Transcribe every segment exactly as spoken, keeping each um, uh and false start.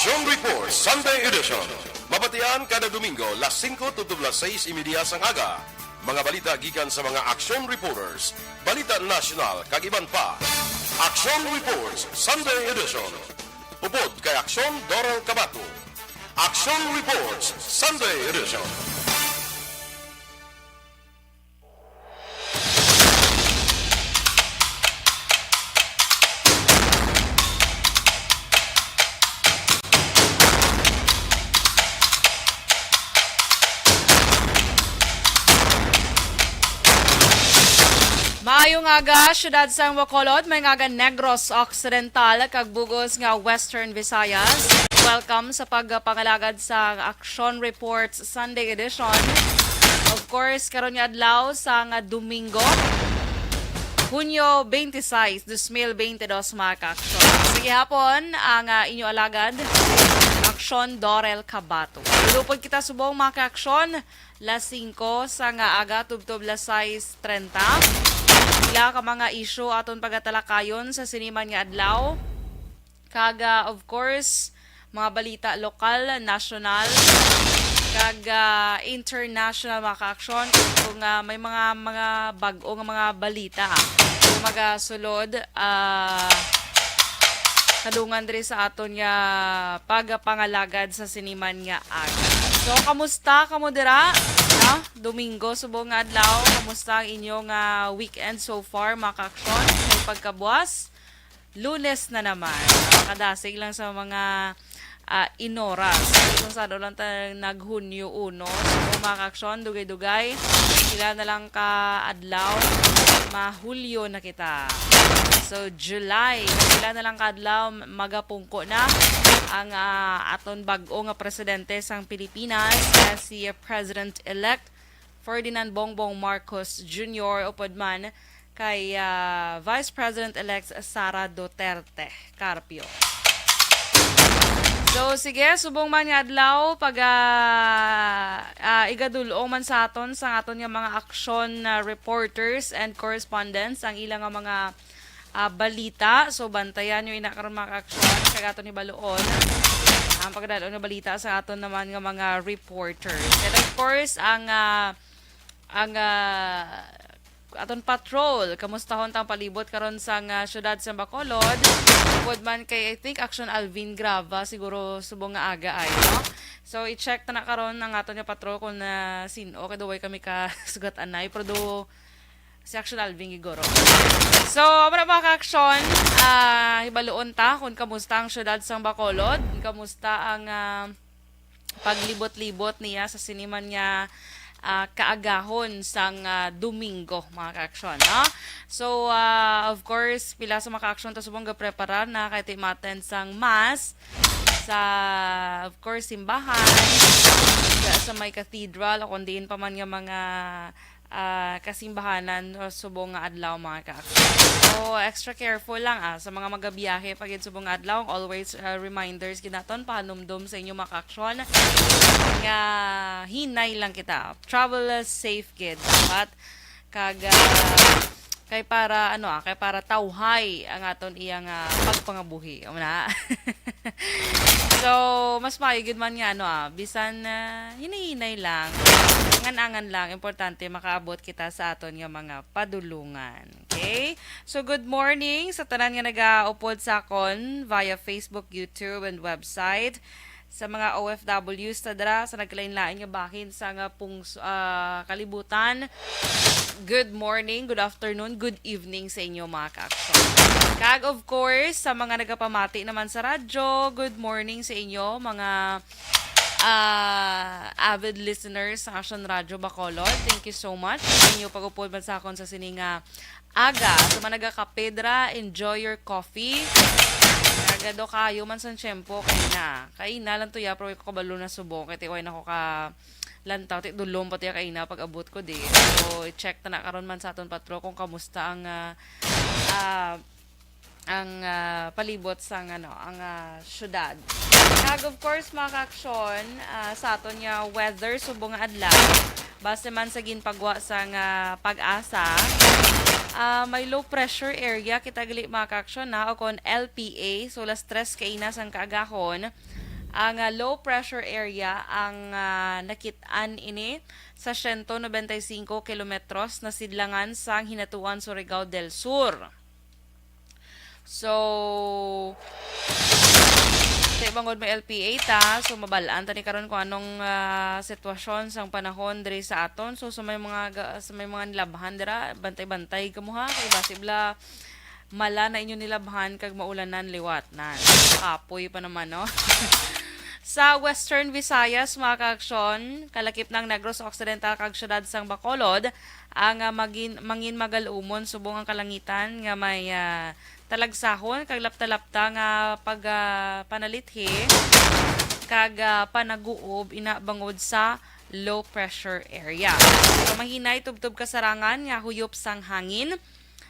Aksyon Report Sunday Edition. Mabatian kada Domingo, las singko tubtob las sais y media sang aga. Mga balita gikan sa mga aksyon reporters, balita nasyonal, kag iban pa. Aksyon Reports Sunday Edition. Upod kay Aksyon Doral Cabato. Aksyon Reports Sunday Edition. Maayong aga, siyudad sang Bacolod, may nga aga Negros Occidental, kag bugos nga Western Visayas. Welcome sa pagpangalagad sa Aksyon Reports Sunday Edition. Of course, karon nga adlaw sang Domingo, Hunyo twenty-six, dos mil twenty-dos, mga kaaksyon. Sa gihapon, ang, ah, inyo alagad, Aksyon Dorel Cabato. Lulupod kita subong, mga kaaksyon, las singko sa nga aga tubtob las sais trenta. Pila ka mga isyu aton pagatalakayon sa sini man nga adlaw. Kag, ah, of course, mga balita lokal, nasyonal, kag, ah, international, mga kaaksyon. Kung, ah, may mga, mga bag-o nga mga balita, ah, nga magasulod, ah, kadungan diri sa aton nga pagpangalagad sa sini man nga aga. So, kamusta kamo dira? No? Domingo, subong nga adlaw. Kamusta ang inyo nga weekend so far, mga kaaksyon? May pagkabuas? Lunes na naman. Makadasig lang sa mga, ah, inoras. Kung saan lang ta naghunyo uno. So, mga kaaksyon, dugay-dugay. Pila na lang ka adlaw, mahulyo na kita. So, July. Pila na lang ka adlaw, magapungko na ang, ah, aton bag-o nga presidente sang Pilipinas, nga si President-elect Ferdinand Bongbong Marcos Junior, upod man kay, ah, Vice President-elect Sara Duterte Carpio. So, sige, subong man nga adlaw, pag, ah, ah, igadul-ong man sa aton, sa aton nga mga aksyon, ah, reporters and correspondents, ang ilang nga mga, ah, balita. So, bantayan nyo ina karon, mga kaaksyon, kag aton hibaluon ang pagdal-on nga balita sa aton naman nga mga reporters. And of course, ang, ah, ang, ah, aton patrol. Kamustahon tang palibot karon sang, ah, siyudad sa Bacolod. Tungod man kay, I think, Aksyon Alvin Grava, siguro subong nga aga ay, no? So, i-check ta na karon ang aton nga patrol kung, ah, sin-o, kay daw way kami ka sugat anay, pero do si Aksyon Alvin giguro. So, amo na, mga kaaksyon, ah, hibaluon ta kung kamusta ang siyudad sang Bacolod, kamusta ang, ah, paglibot-libot niya sa sini man nga, ah, kaagahon sang, ah, Domingo, mga kaaksyon, no? So, ah, of course, pila sa mga kaaksyon ta subong gapreparar na kay ti ma-attend sang mass sa, of course, simbahan, sa, sa may cathedral o kung diin pa man nga mga, ah, kasimbahanan o subong nga adlaw, mga kaaksyon. So, extra careful lang, ah, sa mga magabiyahe pa gid subong nga adlaw. Always, ah, reminders gid naton, pahanumdom sa inyo, mga kaaksyon, nga hinay lang kita. Travel, ah, safe gid dapat. Kag, ah, kay para, ano, ah, kay para tawhay ang aton iyang, ah, pagpangabuhi. Amo na. So, mas maayo gid man nga, ano, ah, bisan, ah, hinay-hinay lang, angan-angan lang, importante makaabot kita sa aton nga mga padulungan. Okay? So, good morning sa tanan nga nagaupod sa akon via Facebook, YouTube, and website. Sa mga O F Ws ta dira sa nagkalain-lain nga bahin sa nga pung-, ah, kalibutan, good morning, good afternoon, good evening sa inyo, mga kaaksyon. Kag, of course, sa mga nagapamati naman sa radyo, good morning sa inyo, mga, ah, avid listeners sa Aksyon Radyo Bacolod. Thank you so much sa inyo pag-upod man sa akon sa sini nga aga. Sa mga nagakapedra, enjoy your coffee. Nagado kayo man sa tiyempo kay na. Kay na lang to ya, pero ko kabalo na subong. Kay tiway na ko ka lantaw, ti dulom pati ya kay na pag-abot ko di. So, i-check ta na karon man sa aton patrol kung kamusta ang, ah, ah, ang, ah, palibot sang, ano, ang, ah, syudad. Kag, of course, mga kaaksyon, ah, sa aton nga weather, subong nga adlaw, base man sa ginpagwa sang, ah, PAGASA, ah, may low pressure area kita gali, mga kaaksyon, na, o kon L P A, so las tres kaina sang kaagahon, Ang, ah, low pressure area ang, ah, nakit-an ini sa siyento nobenta y singko kilometros na sidlangan sang Hinatuan, Surigao del Sur. So, sa bangod may L P A ta, so mabal-an ta ni karon kung anong, ah, sitwasyon sang panahon diri sa aton. So, sa may mga ga-, sa may mga nilabhan dira, bantay-bantay kamo ha, kay basi bala mala na inyo nilabhan kag maulanan liwat na. Kapoy pa naman, no? Sa Western Visayas, mga kaaksyon, kalakip ng Negros Occidental kag siyudad sang Bacolod, ang, ah, magin-, mangin magal-umon subong ang kalangitan nga may, ah, talagsahon kag lapta-lapta nga pag, ah, panalithi kag, ah, panaguob ina bangod sa low pressure area. So, mahinay tubtob kasarangan nga huyop sang hangin.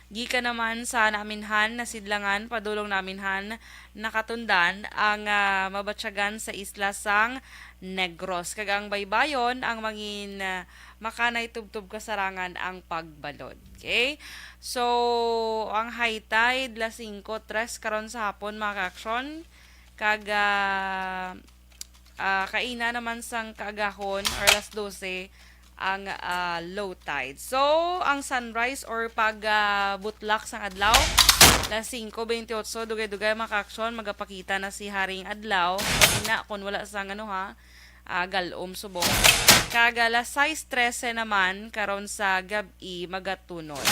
Gikan naman sa naminhan na sidlangan, padulong naminhan, nakatundan ang, ah, mabatyagan sa isla sang Negros. Kag ang baybayon, ang mangin, ah, makanay tubtob kasarangan ang pagbalod. Okay? So, ang high tide, las singko tres karon sa hapon, mga kaaksyon. Kag, ah, ah, kaina naman sang kaagahon or alas dose ang, ah, low tide. So, ang sunrise or pag, ah, butlak sang adlaw, las singko bentiocho, dugay-dugay, mga kaaksyon, magapakita na si Haring Adlaw. Ina, kung wala sang ano ha, ah, galom subong. Kag alas sais trese naman karon sa gab-i magatunod.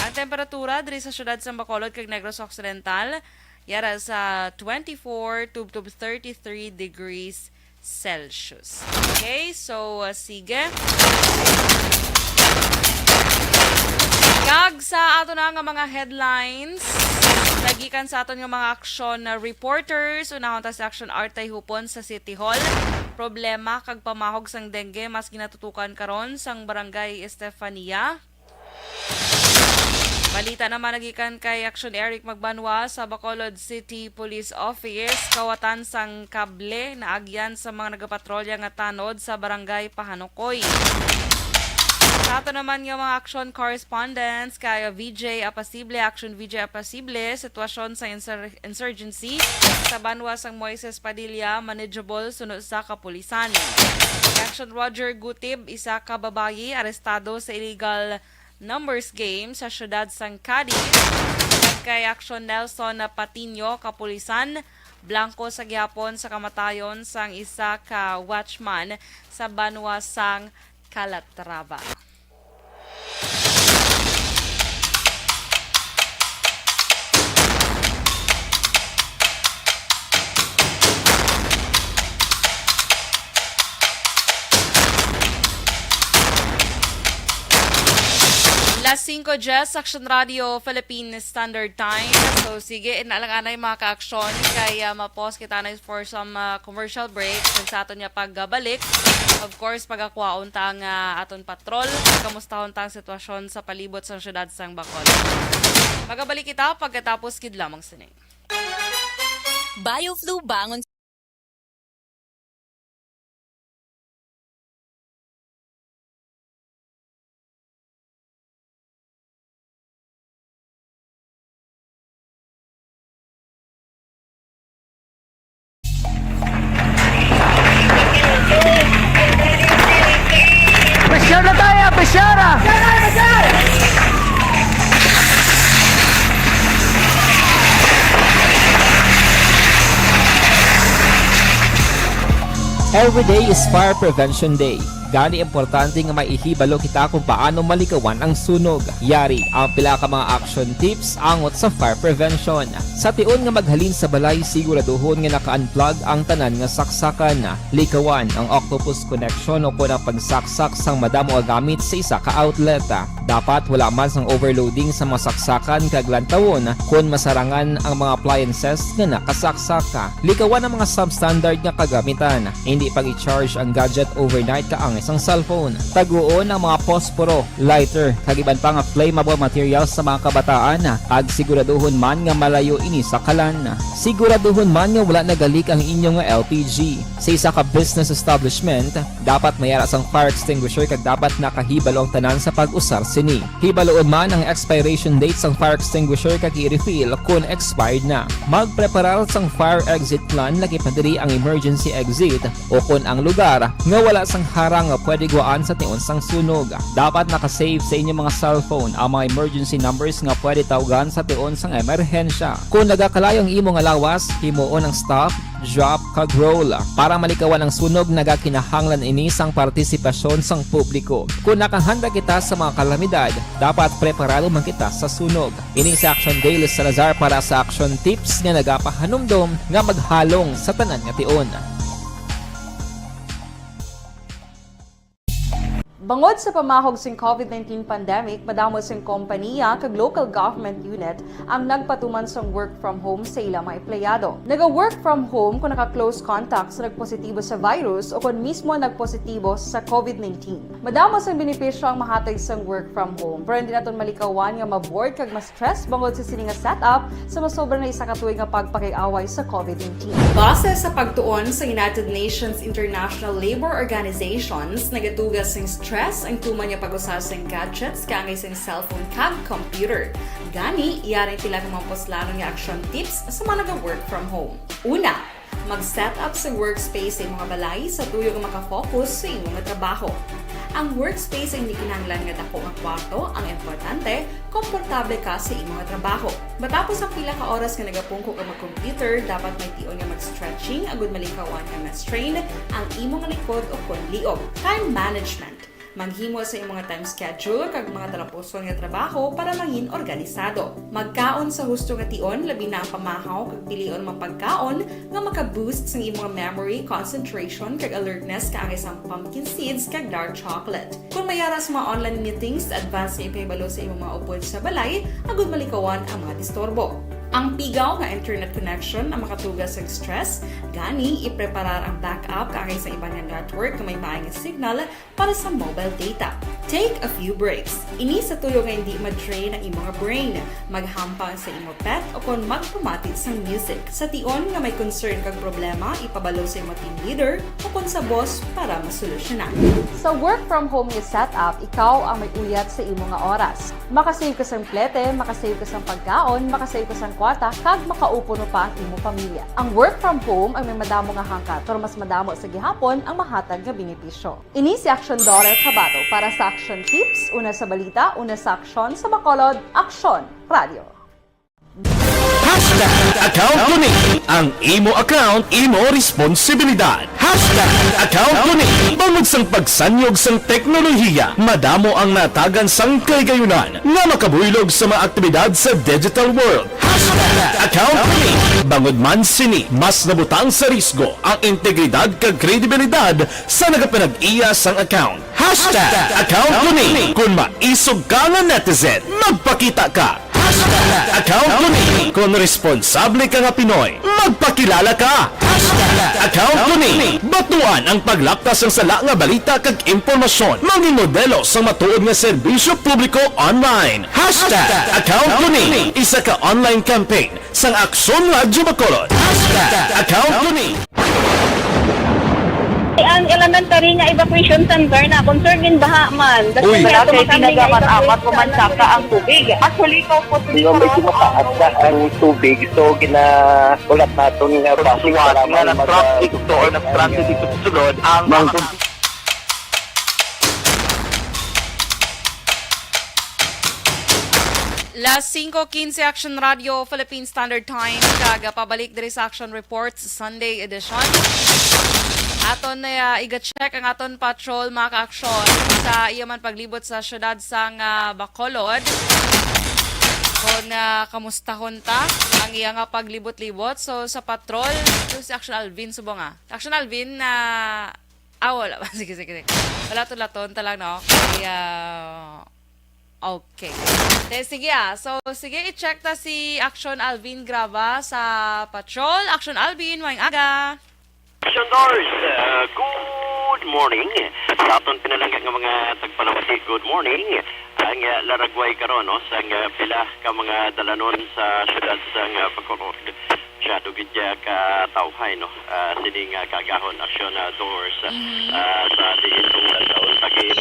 Ang temperatura diri sa siyudad sang Bacolod kag Negros Occidental, yara sa twenty-four to, to thirty-three degrees Celsius. Okay, so, uh, sige. Kag sa ato na nga mga headlines, nagikan sa aton nga mga aksyon na reporters, unahon ta si Action Art Tayhupon sa City Hall. Problema kag pamahog sang dengue mas ginatutukan karon sang Barangay Estefania. Balita naman nagikan kay Action Eric Magbanwa sa Bacolod City Police Office, kawatan sang kable naagyan sa mga nagapatrolya nga tanod sa Barangay Pahanukoy. Sa ato naman nga mga action correspondents kay V J Apasible, Action V J Apasible, sitwasyon sa insur-, insurgency sa banwa sang Moises Padilla, manageable suno sa kapulisan. Action Roger Gutib, isa ka babayi arestado sa illegal numbers game sa siyudad sang Cadiz, kag kay Action Nelson Patiño, kapulisan, blangko sa gihapon sa kamatayon sang isa ka watchman sa banwa sang Calatrava. Las singko diyes, Action Radio Philippine Standard Time. So, sige, ina lang anay, mga ka-aksyon, kay, ah, ma-pause kita na for some, ah, commercial break. Kag sa aton nga pagbalik, of course, pagakwaon ta ang, ah, aton patrol. Kamustahon ta ang sitwasyon sa palibot sang siyudad sang Bacolod. Magabalik kita pagkatapos gid lamang sini. Bioflu bangon. Pressure na tayo, pressure! Every day is Fire Prevention Day. Gani, importante nga may ihibalo kita kung paano malikawan ang sunog. Yari ang pila ka mga action tips angot sa fire prevention. Sa tion nga maghalin sa balay, siguraduhon nga naka-unplug ang tanan nga saksakan. Likawan ang octopus connection o kon ang pagsaksak sang madamo nga gamit sa isa ka outlet. Dapat wala man sang overloading sa mga saksakan kag lantawon kon masarangan ang mga appliances nga nakasaksak. Likawan ang mga substandard nga kagamitan. Hindi pag-i-charge ang gadget overnight ka ang Isang cellphone. Taguon ang mga posporo, lighter, kag iban pa nga flammable materials sa mga kabataan, kag siguraduhon man nga malayo ini sa kalan. Siguraduhon man nga wala nagalik ang inyo nga L P G. Sa isa ka business establishment, dapat may ara sang fire extinguisher kag dapat nakahibalo ang tanan sa pag-usar sini. Hibaluon man ang expiration date sang fire extinguisher kag i-refill kon expired na. Magpreparar sang fire exit plan, labi pa diri ang emergency exit, o kon ang lugar nga wala sang harang nga pwede guwaan sa tion sang sunog. Dapat naka-save sa inyo mga cellphone ang mga emergency numbers nga pwede tawgan sa tion sang emerhensya. Kon nagakalayo ang imo nga lawas, himuon ang stop, drop, kag roll. Para malikawan ang sunog, nagakinahanglan ini sang partisipasyon sang publiko. Kon nakahanda kita sa mga kalamidad, dapat preparado man kita sa sunog. Ini si Action Dale Salazar para sa Action Tips nga nagapahanumdom nga maghalong sa tanan nga tion. Bangod sa pamahog sing covid nineteen pandemic, madamo sing kompaniya kag local government unit ang nagpatuman sang work from home sa ila mga empleyado. Naga-work from home kung naka-close contact sa nagpositibo sa virus o kon mismo nagpositibo sa covid nineteen. Madamo sang benepisyo ang mahatag sang work from home, pero hindi naton malikawan nga ma-bored kag ma-stress bangod sa sini nga setup sa masobra na isa ka tuig nga pagpakig-away sa covid nineteen. Base sa pagtuon sa United Nations International Labour Organizations, nagatuga sing stress ang tuman nga pag-usa sing gadgets kaangay sing cellphone kag computer. Gani, yari sila nga mga puslanon nga action tips sa mga naga-work from home. Una, mag-set up sa workspace sa imo nga balay sa tuyo nga makafocus sa imo nga trabaho. Ang workspace ay hindi kinahanglan nga dako nga kwarto, ang importante, komportable ka sa imo nga trabaho. Matapos ang pila ka oras nga nagapungko ka mag-computer, dapat may tion nga mag-stretching agud malikawan nga ma-strain ang imo nga likod o kon liog. Time management. Maghimo sa imo nga time schedule kag mga talapuson nga trabaho para mangin organisado. Magkaon sa husto nga tion, labi na ang pamahaw kag pilion nga pagkaon nga maka-boost sang imo nga memory, concentration, kag alertness kaangay sang pumpkin seeds kag dark chocolate. Kon may ara sa mga online meetings, advance nga ipahibalo sa imo mga upod sa balay agud malikawan ang mga disturbo. Ang pigaw nga internet connection ang makatuga sa stress, gani ipreparar ang backup kaangay sa iban nga network nga may maay nga signal para sa mobile data. Take a few breaks. Ini sa tuyo nga hindi ma-drain ang imo nga brain. Maghampang sa imo pet o kon magpamati sang music. Sa tion nga may concern kag problema, ipabalo sa imo team leader o kon sa boss para masolusyonan. Sa work from home nga setup, ikaw ang may uyat sa imo nga oras. Makasave ka sang plete, makasave ka sang pagkaon, makasave ka sang kwarta, kag makaupo pa ang imo pamilya. Ang work from home ang may madamo nga hangkat, pero mas madamo sa gihapon ang mahatag nga benepisyo. Ini si Action Daughter Kabato para sa Action Tips, una sa balita, una sa aksyon, sa Bacolod, Aksyon Radio. Hashtag account ko ni. Ang imo account, imo responsibilidad. Hashtag account ko ni. Bangod sang pagsanyog sang teknolohiya, madamo ang natagan sang kahigayunan nga makabuylog sa mga aktibidad sa digital world. Hashtag account ko ni. Bangod man sini, mas nabutang sa risgo ang integridad kag kredibilidad sa nagapanag-iya sang account. Hashtag account ko ni. Kung maisog ka nga netizen, magpakita ka. Hashtag account ko ni. Kung responsable ka nga Pinoy, magpakilala ka. Hashtag account ko ni. Batuan ang paglapta sang sala nga balita kag impormasyon. Mangin modelo sang matuod nga serbisyo publiko online. Hashtag account ko ni. Isa ka online campaign sang Aksyon Radyo Bacolod. Hashtag account ko ni. Ang elementary nga evacuation center na concern gin baha man. Uy. Wala kay ginagamat-amat, kumansaka ang tubig. Actually, ikaw po, hindi ko mataas na ang tubig. So, ginahulat natin nga traffic para nga mag-, nag-traffic to or nag-transit dito sa sulod ang mga Las singko quince, Action Radio, Philippine Standard Time, kag, ah, pabalik diri sa Action Reports Sunday edition. Aton na, ah, iga-check ang aton patrol, mga ka-aksyon, sa iya man paglibot sa siyudad sang, ah, Bacolod. Kon, ah, kamustahon ta ang iya nga paglibot-libot. So, sa patrol, ito si Action Alvin subong, ah. Action Alvin, ah, ah, wala. Sige, sige, sige. Wala to, laton ta lang, no? Kaya, Okay. Te, sige, ah. So, sige, i-check ta si Action Alvin Graba sa patrol. Action Alvin, maayong aga. Action Dars, uh, good Morning. Sa aton pinalangga nga mga tagpalamati, good morning. Ang, ah, laragway karon, no, sa, ah, pila ka mga dalanon sa siyudad sa, ah, Bacolod. Masyado gid, ah, ka tawhay, no? Ah, sini nga kaagahon, aksyon, ah, Dors. Mhm. Ah, sa diin tong sa Oltagin.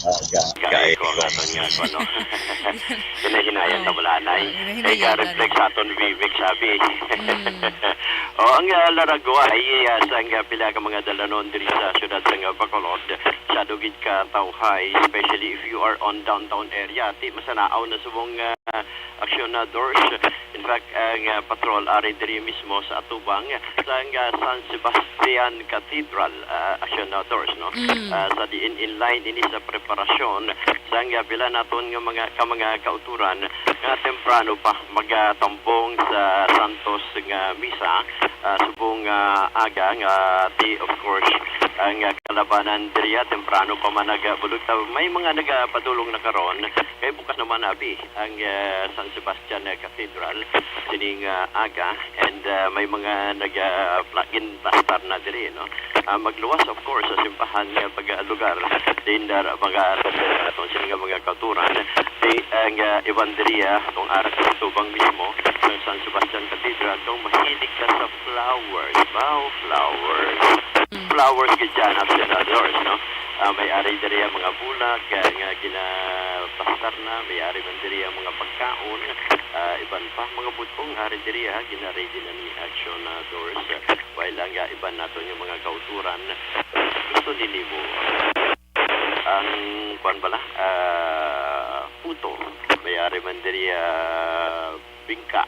Ah, ga-, Gay gay ko ko. Ang aton nga, ano. Hinay-hinayan sa Oo. Malanay. Oo, hinay-hinayan. Kay ka-reflect sa aton Vivek, sabi. Mm. O, ang, ah, laragway, ah, sa, ah, pila ka mga dalanon diri sa siyudad sa, ah, Bacolod, masyado gid ka tawhay, especially if you are on downtown area. Ti masanaaw na subong, ah, aksyon na Dors. In fact, ang, ah, patrol ari diri mismo sa atubang sa, ah, San Sebastian Cathedral, ah, aksyon na Dors, no? Mm. Ah, sa diin in line ini sa preparasyon sa, ah, pila naton nga mga, ka mga kauturan nga temprano pa magatambong sa Santos nga misa, ah, subong nga aga nga ti, of course, ang, ah, kalabanan diriya temprano pa man nagabulog. Ta-, may mga nagapadulong na karon kay bukas naman abi ang, ah, San Sebastian Cathedral sining, ah, aga, and, ah, may mga naga-, pla-, ginplastar na diri, no? Ah, magluwas, of course, sa simbahan nga paglugar. Din dar-, mga aton sini nga mga kauturan. Di, ang, ah, iban diriya, kung ara sa tubang mismo, sa San Sebastian Cathedral, kung mahilig ka sa flowers, wow, flowers. Mm. Flowers gid dyan, as in others, no? Ah, may ari diriya mga bulak, ah, nga ginaplastar na, may ari man diriya mga pagkaon, ah, iban pa, mga butong, ari diriya, gina-ready na ni Action, ah, Dors. While ang, ah, iban nato yung mga kauturan, gusto ni nimo ang, kuwan bala, ah, puto. May ari man diri, ah, bingka.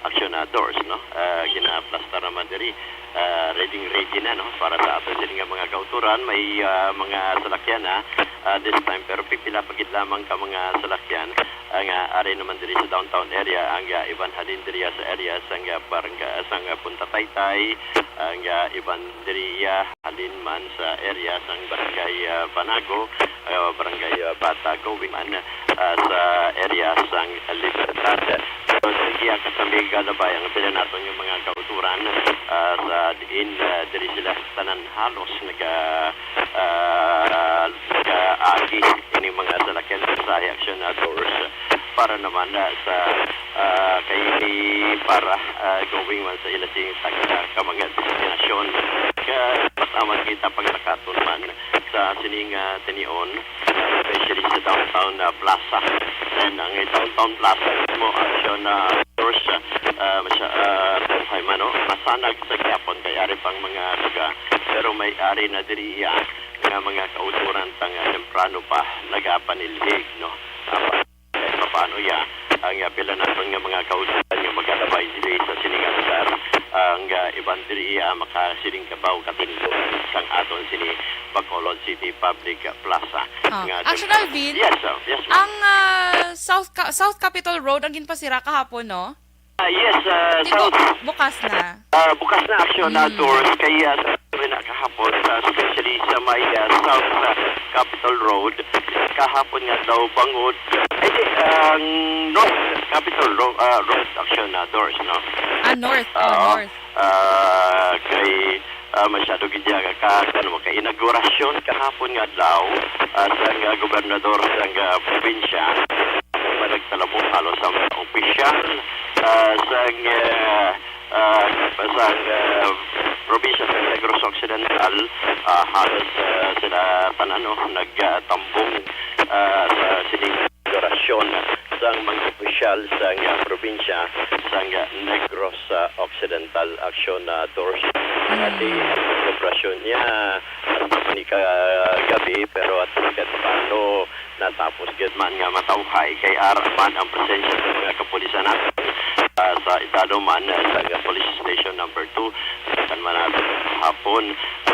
Action na Dors, no? Ah, ginaplastar naman diri. Ah, ready, ready na, no? Para sa ato sini nga mga kauturan, may, ah, mga salakyan na, ah, this time, pero pipila pa gid lamang ka mga salakyan. Ang, ah, ari naman diri sa downtown area, ang, ah, iban halin diri sa area, sa, ah, barangay, sa, ah, Punta Taytay, ang, ah, iban diri, ah, halin man sa area sang Barangay, ah, Banago, ah, Barangay, ah, Bata, going man, ah, sa area sang Libertad. So, sige, ang kasambigan na ba ang pila naton yung mga kauturan, ah, sa diin, ah, diri sila tanan halos naga, ah, nagaagi ini mga salakyan sa Action Outdoors para naman, ah, sa, ah, kay para, ah, going man sa ila sing tag-, ah, ka mga destinasyon. Kaya mas amat kita paglakaton man sa sining, ah, tinion, especially sa downtown, ah, plaza. And ang downtown plaza mismo, Action, ah, Outdoors, ah, masya-, ah, ay mano, masanag sa gyapon kay ari pang mga lugar. Pero may ari na diri iya nga mga kauturan ta nga temprano pa nagapanilhig, no? Apa-, kay paano ya ang, ah, pila naton nga mga kauturan nga magalabay diri sa sining nga lugar, ang, ah, iban diri iya makasiling kabaw katindog sang aton sini Bacolod City Public Plaza. Ah, nga Action tem-, Alvin, yes, sir. Yes, ma'am. Ang, ah, South Ca-, South Capitol Road ang ginpasira kahapon, no? Ah, yes, ah, Di bu-, South. Bukas na. Ah, bukas na Action, ah, Mm. Tours. Kaya sa sabi na kahapon, ah, especially sa may, ah, South, ah, Capitol Road, kahapon nga daw bangod, eh, di, ang North Capitol Ro-, ah, Road Action, ah, Tours, no? Ah, North. Oh, Oo. North. Ah, kay, ah, masyado gid niya ka, ka, ano, kay inaugurasyon kahapon nga adlaw, ah, sang, ah, gobernador sang, ah, probinsya, nagtalabo halos ang mga opisyal, ah, sang, ah, ah, sang, ah, probinsya sa Negros Occidental, ah, halos, ah, sila tanan, no, nagtambong, ah, sa sining inaugurasyon sang mga opisyal sang, ah, probinsya sang, ah, Negros, ah, Occidental Action, ah, Tours. Mm. Ati ang selebrasyon niya, hasta ni kagabi, pero at least kahit paano natapos gid man nga matawhay kay ara man ang presensya sa mga kapulisan naton, ah, sa idalom man, ah, sa Police Station number two, sa man naton hapon,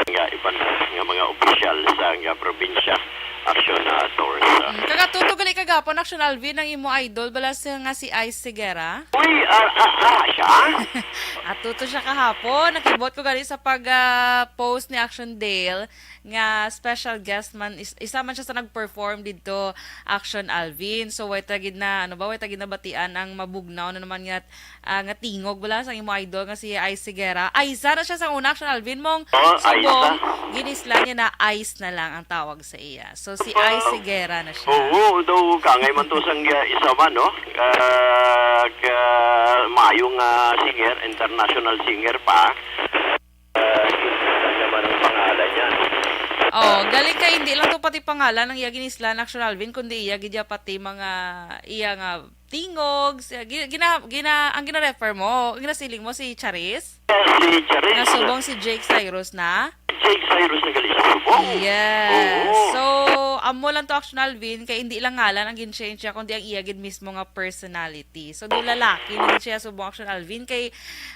nga iban nga mga opisyal sa nga probinsya, Action, ah, Tours. Mm, kagatuto gali kagapon, Action Alvin, ang imo idol, bala siya nga si Ice Segura? Uy, ah, ah, ah, siya? Atuto siya kahapon. Nakibot ko gali sa pag, ah, post ni Action Dale nga special guest man, is-, isa man siya sa nag-perform didto, Action Alvin. So, way ta gid na, ano ba, way ta gid nabatian ang mabugnaw na naman nga, ah, nga tingog, bala, sa imo idol nga si Ice Segura. Ay, isa na siya sa una, Action Alvin, mong Oh, ay, subong isa. Ginisla niya na Ice na lang ang tawag sa iya. So, si Ice Segura na siya. Oo, daw kangay man to sang, ah, isa man, no? Ah, ka, maayong, ah, singer, international singer pa. Ah, ginisla niya man ang pangalan niya. Oh, galing kay hindi lang to pati pangalan ang iya ginisla na Action Alvin, kundi iya gid ya pati mga iya nga tingog, siya, gi-, gina-, gina-, ang gina-refer mo, ang ginasiling mo si Charis? Si Charis. Nasubong si Jake Cyrus na? Jake Cyrus na gali siya subong. Yes. Oo. So, amo lang to, Action Alvin, kay hindi lang ngalan ang gin-change niya, kundi ang iya gid mismo nga personality. So, do lalaki na gid siya subong, Action Alvin, kay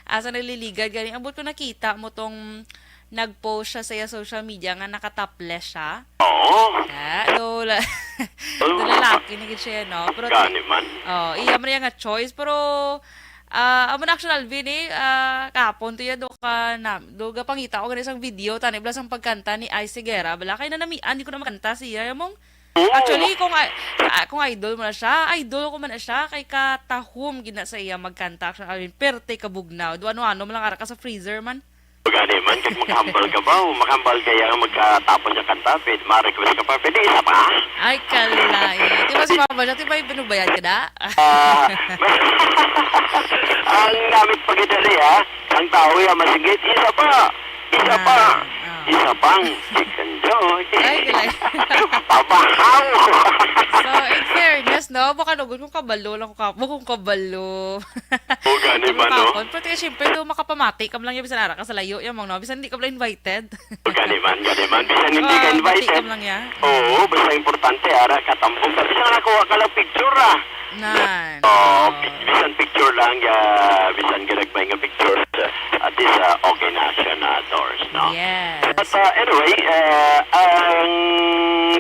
asa nagliligad gani, ambot ko nakita mo tong nag-post siya sa iya social media nga naka-topless siya. Oo. Ah, do la-, Oh. do lalaki na gid siya, no? Pero ti-, Gani man. Oh, iya man iya nga choice, pero, ah, amo na, Action Alvin, eh, ah, kahapon to iya, do ka na, do gapangita ko gani sang video, tani bala sang pagkanta ni Ice Segura, bala kay nanamian, di ko na makanta siya, mong Oo. Actually, kung i-, ah, kung idol mo na siya, idol ko man na siya, kay katahom gid na sa iya magkanta, Action Alvin, perte kabugnaw. Do ano-ano man lang ara ka sa freezer man. Gani man, kag makahambal ka ba? O makahambal kaya nga magkatapos sa kanta, pwede ma-request ka pa, pwede isa pa? Ay, kalay. Di ba si Mama siya? Di ba yung pinubayad ka na? Ah, ang gamit pa gid dali, ha? Ang tao ya masinggit, isa pa. Isa pa. Ah, ah. Isa pang Chicken Joy. Ay, kalay. Pabahaw. So, in fairness, no? Baka lugod kung kabalo lang ko ka-, kung kabalo. O, gani Ano ba, no? Ka, pero siyempre, do makapamati ka man lang yan, bisan ara ka sa layo, yan, mong, no? Bisan hindi ka man invited. O, gani man, gani man. Bisan hindi ka Makapamati invited. ka man lang yan. Oo, basta importante, ara, katambong ka. Bisan nakakuha ka lang picture, ah. Nan. Oo, Oh. bi-, bisan picture lang, ah, bisan ginagmay nga picture, ah, at least, ah, okay na siya na, Dors, no? Yes. But, ah, anyway, ah, ang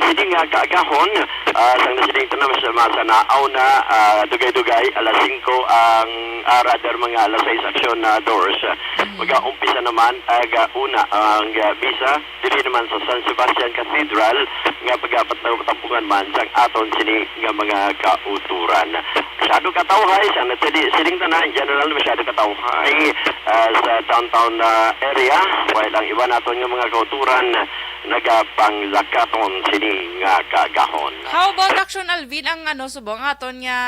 sini nga kaagahon, ah, sang nasiling tanan sa mga sanaaw na, ah, dugay-dugay, alas singko ang, ah, rather mga alas sais aksyon na, Dors. Mm. Mag-aumpisa naman, aga una ang, ah, misa diri naman sa San Sebastian Cathedral nga pagatampongan man sang aton sini nga mga kauturan. Masyado katawhay sa natili sining tanan, in general, masyado katawhay, ah, sa downtown, ah, area, while ang iban naton nga mga kauturan nagapanglakaton sini nga kaagahon. How about Action Alvin, ang ano, subong aton nga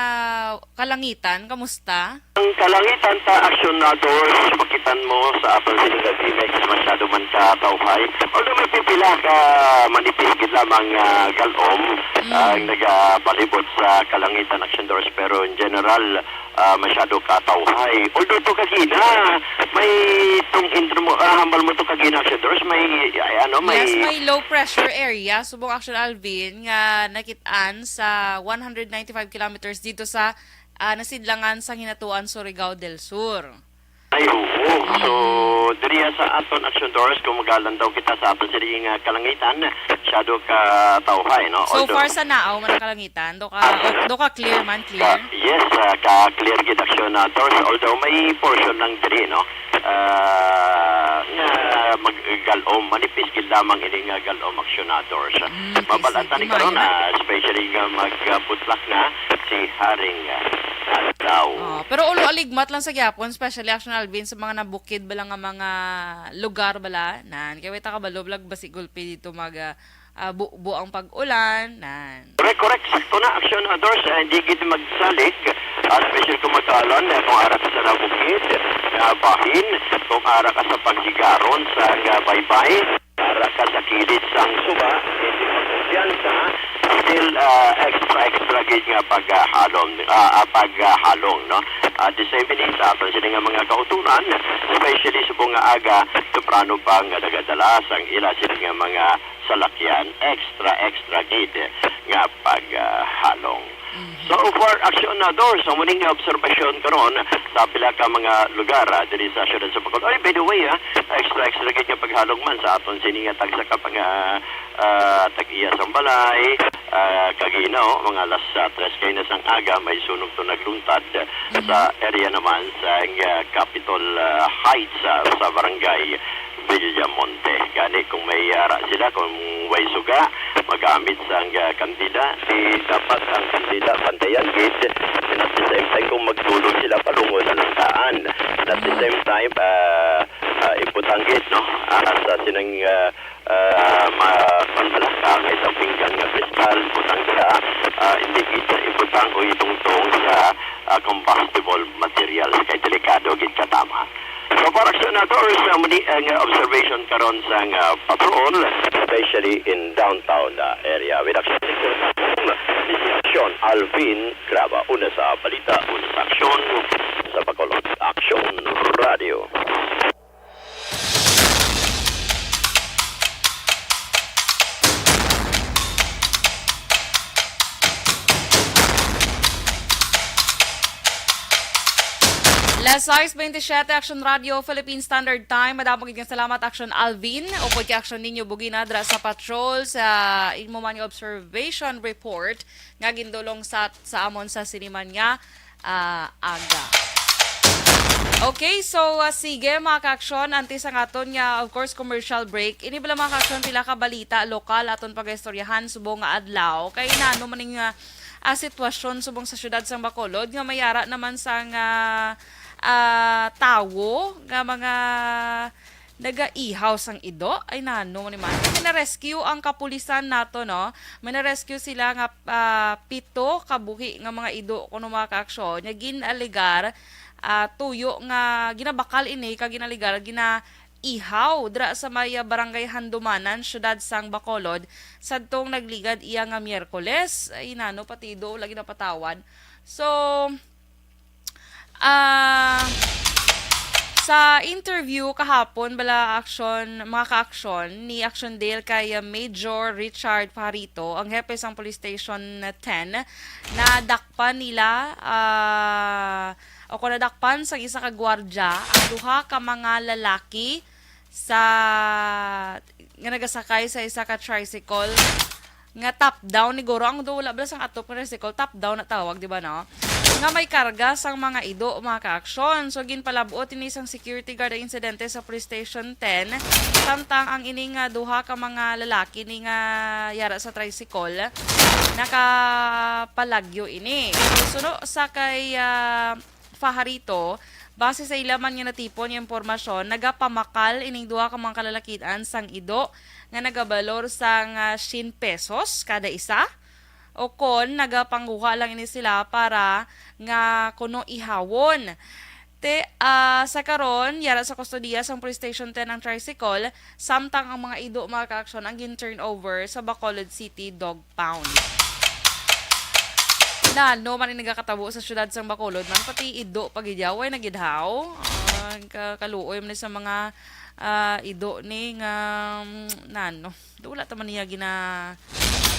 kalangitan, kamusta? Ang kalangitan ta, Action Alvin, makitan mo sa aton sini nga Vimex, masyado man ka tawhay. Although may pipila ka manipis gid lamang, ah, galom, Mm. ang nagapalibot sa kalangitan, Action Dors, pero in general, ah, masyado ka tawhay. Although to kagina, may tong intro mo, ah, hambal mo to kagina, Action Dors, may, ay, ano, may Yes, may low pressure area, subong, Action Alvin, nga nakit-an sa one hundred ninety-five kilometers dito sa ah, nasidlangan sang Hinatuan, Surigao del Sur. Ay, oo. So, Mm. diriya sa aton Action Dors, kung magalandaw kita sa aton sini nga kalangitan, masyado ka tawhay, no? So Although far, sa naaw man ang kalangitan, do ka, Ah, o, do ka clear man, clear? Ka, yes, ah, ka clear gid, Action, ah, Dors, although may portion lang diri, no? Ah, nga mag-, galom, manipis gid lamang ini nga galom, Action, ah, Dors. Mm, okay, Mabalatan sige, ni karon, maayo na. ah, especially nga mag-, ah, putlak na si Haring, ah, Adlaw. Oh, pero ulo aligmat lang sa gyapon, especially, Action Alvin, sa mga nabukid bala nga mga lugar bala, nan, kay wait, kabalo bala, basi gulpi dito mag, ah, ah, bubo ang pag-ulan, nan. Correct, correct. Sakto na, Action, ah, Dors, ah, hindi gid magsalig, ah, especially kung magkaalan, ah, kung ara ka sa nabukid, ah, bahin, kung ara ka sa paghigaron sa, ah, baybay, ara ka sa kilid sang suba, hindi magkumpiyansa, still, ah, extra, extra gid nga paghalong, ah, ah, paghalong, no? At the same minute, sa aton sini nga mga kauturan, especially subong nga aga, temprano pa nga nagadala sang ila sini nga mga salakyan, extra, extra gid nga paghalong. Mhm. So far, Action, ah, Dors, sa muning obserbasyon karon sa pila ka mga lugar, ah, diri sa siyudad sa Bacolod. Ay, by the way, ah, extra, extra gid nga paghalong man sa aton sini nga tagsa ka mga, ah, tag-iya sang balay, ah, kagina, oh, mga alas, ah, tres kay na sang aga, may sunog to nagluntad Mhm. sa area naman sa, ah, Capitol, ah, Heights, ah, sa barangay Villamonte. Gani kung may ara sila, kung way suga, magamit sang, ah, kandila. Di dapat ang kandila pantayan gid. And at the same time, kung magtulog sila, palungon na lang daan. And at the Mm. same time, ah, ah, ibutang gid, no? Ah, sa sinang, ah, Ah, ma-, kwan bala, ah, may isang pinggan nga kristal, butang dira, ah, hindi kita ibutang o itungtong sa, ah, combustible materials, kay delikado gid katama. So, para sa nators, ah, muli ang, ah, observation karon sa, ah, patrol, especially in downtown, ah, area. With action, this is Action Alvin Craba. Una sa balita, una sa aksyon, sa Bacolod. Action Radio. Las sais veintisiete, Action Radio, Philippine Standard Time. Madamo gid nga salamat, Action Alvin. Upod kay Action Ninyo Bugina dra sa patrol sa imo man nga observation report nga gindulong sa, sa amon sa siniman nga, ah, aga. Okay, so, ah, sige, mga ka-aksyon, antes ang aton nga, of course, commercial break. Ini bala, mga ka-aksyon, pila ka balita lokal aton pagaistoryahan subong nga adlaw. Kay nano man ning, ah, ah, sitwasyon subong sa siyudad sang Bacolod nga may ara naman sang, ah, ah, tawo nga mga nagaihaw sang ido. Ay, nano man ni man. May na-rescue ang kapulisan nato, no? May na-rescue sila nga, ah, pito ka buhi nga mga ido, kuno, mga ka-aksyon, nga gin-alegar, ah, tuyo nga ginabakal ini, kag gin-alegar ginaihaw dira sa may, ah, barangay Handumanan, siyudad sang Bacolod, sadtong nagligad iya nga Miyerkules. Ay, nano, pati ido lagi napatawad. So, ah, sa interview kahapon, bala, aksyon, mga ka-aksyon, ni Action Dale kay, ah, Major Richard Pajarito, ang hepe sang Police Station ten, nadakpan nila, ah, o kung nadakpan sang isa ka gwardya ang duha ka mga lalaki sa, nga nagasakay sa isa ka tricycle nga top down, niguro ang do-, wala bala sang atop nga tricycle, top down na tawag, di ba, no? Nga may karga sang mga ido, mga ka-aksyon. So, ginpalab-ot ini sang security guard ang insidente sa Police Station ten, samtang ang ini nga duha ka mga lalaki ni nga yara sa tricycle nakapalagyo ini. Suno sa kay, ah, Fajarito, base sa ila man nga natipon nga impormasyon, nagapamakal ining duha ka mga kalalakian sang ido nga nagabalor sang, ah, cien pesos kada isa, o kon nagapangguha lang ini sila para nga kuno ihawon. Te, ah, sa karon, yara sa kustodiya sang Police Station ten ang tricycle, samtang ang mga ido, mga ka-aksyon, ang gin-turn over sa Bacolod City Dog Pound. Nano man ang nagakatabo sa siyudad sang Bacolod man, pati ido pa gid yaw, ay nagidhaw. Ah, ka-, kaluoy man sa mga, ah, ido ni nga, mm, nano. Do, wala ta man niya gina-,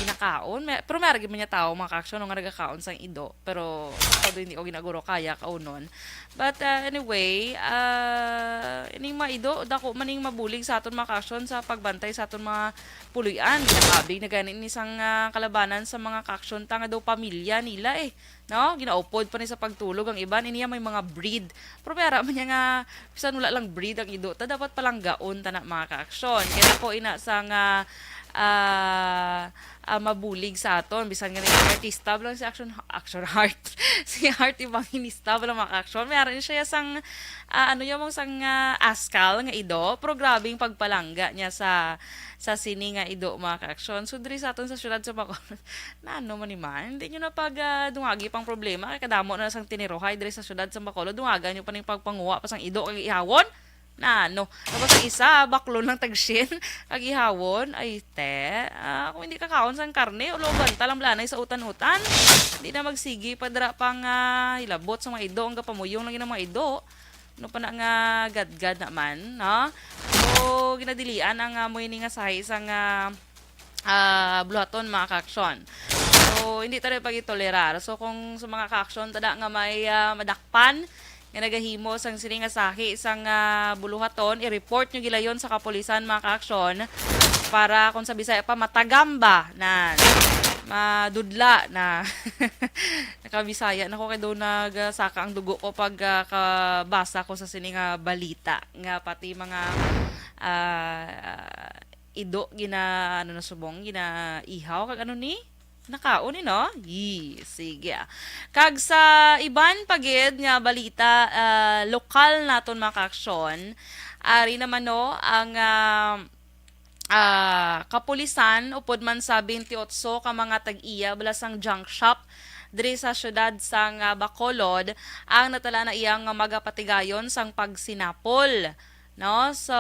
ginakaon. May, pero may arag man niya tao, mga ka-aksyon, no, nga nagakaon sang ido. Pero ako do, hindi ko ginaguro kaya kaunon. But, uh, anyway, uh, ining mga ido, dako man ning mabulig sa aton, mga ka-aksyon, sa pagbantay sa aton mga puloy-an. Ginakabig na gani ni sang, uh, kalabanan sa mga ka-aksyon ta nga daw pamilya nila, eh. No? Ginaupod pa ni sa pagtulog ang iban. Iniya may mga breed. Pero may ara man niya nga, bisan wala lang breed ang ido ta, dapat palanggaon ta na, mga ka-aksyon. Kaya ako ina sa nga, ah, ah, mabulig sa aton. Bisan nga naging artista lang si Action, Action Heart. Si Heart Evangelista, wala, mga ka-aksyon. May ara ni siya sang, ah, ano yung mong sang, ah, askal nga ido. Pero grabe yung pagpalangga niya sa, sa sini nga ido, mga ka-aksyon. So, diri sa aton sa syudad sa Bacolod, nano man ni man? Hindi nyo na pag, ah, dungagi pang problema. Kay kadamo na sang tiniruhay diri sa syudad sa Bacolod. Dungagan nyo pa ning pagpanguha pa sang ido kag ihawon? Nano? Tapos ang isa, baklon lang tag syen, kag ihawon. Ay, te. Ah, kung hindi ka kaon sang karne, ulogan ta lang blanay sa utan-utan. Hindi na magsigi pa dira pang, ah, hilabot sa mga ido. Ang gapamuyong lagi ng mga ido. Ano pa na nga gadgad naman, no? So, ginadilian ang, ah, mo ini nga sahi sang, ah, ah, buluhaton, mga ka-aksyon. So, hindi tayo pag-itolerar. So, kung sa mga ka-aksyon tada nga may, ah, madakpan nga nagahimo sang sini nga sahi sang, ah, buluhaton, i-report nyo gilayon sa kapulisan, mga ka-aksyon, para kung sa Bisaya pa, matagamba na, madudla na. Nakabisaya na ko kay do nagsaka ang dugo ko pag, ah, kabasa ko sa sini nga balita nga pati mga, ah, ido gina, ano na subong, ginaihaw kag ano ni? Nakaon ni, no? Yi, sige. Kag sa iban pa gid nga balita, ah, lokal naton, mga ka-aksyon, ari naman, no, ang, ah, ah, kapulisan upod man sa twenty-eight ka mga tag-iya bala sang junk shop diri sa siyudad sang, ah, Bacolod ang natala na iya nga magapatigayon sang pagsinapol, no? So,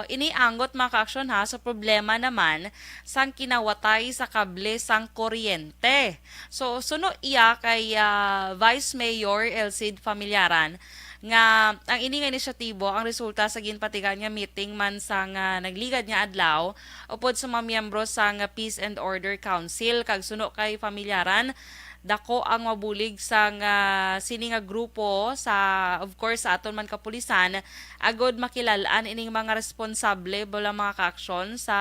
ini anggot, mga kaaksyon, ha, sa problema naman sang kinawatay sa kable sang kuryente. So, suno iya kay, ah, Vice Mayor Elcid Familiaran nga ang ini nga inisyatibo ang resulta sa ginpatigan nga meeting man sang, ah, nagligad nga adlaw upod sa mga miyembro sang Peace and Order Council. Kag suno kay Familiaran, dako ang mabulig sang, ah, sini nga grupo sa, of course, sa aton man kapulisan, agod makilal-an ining mga responsable bala mga kaaksyon sa,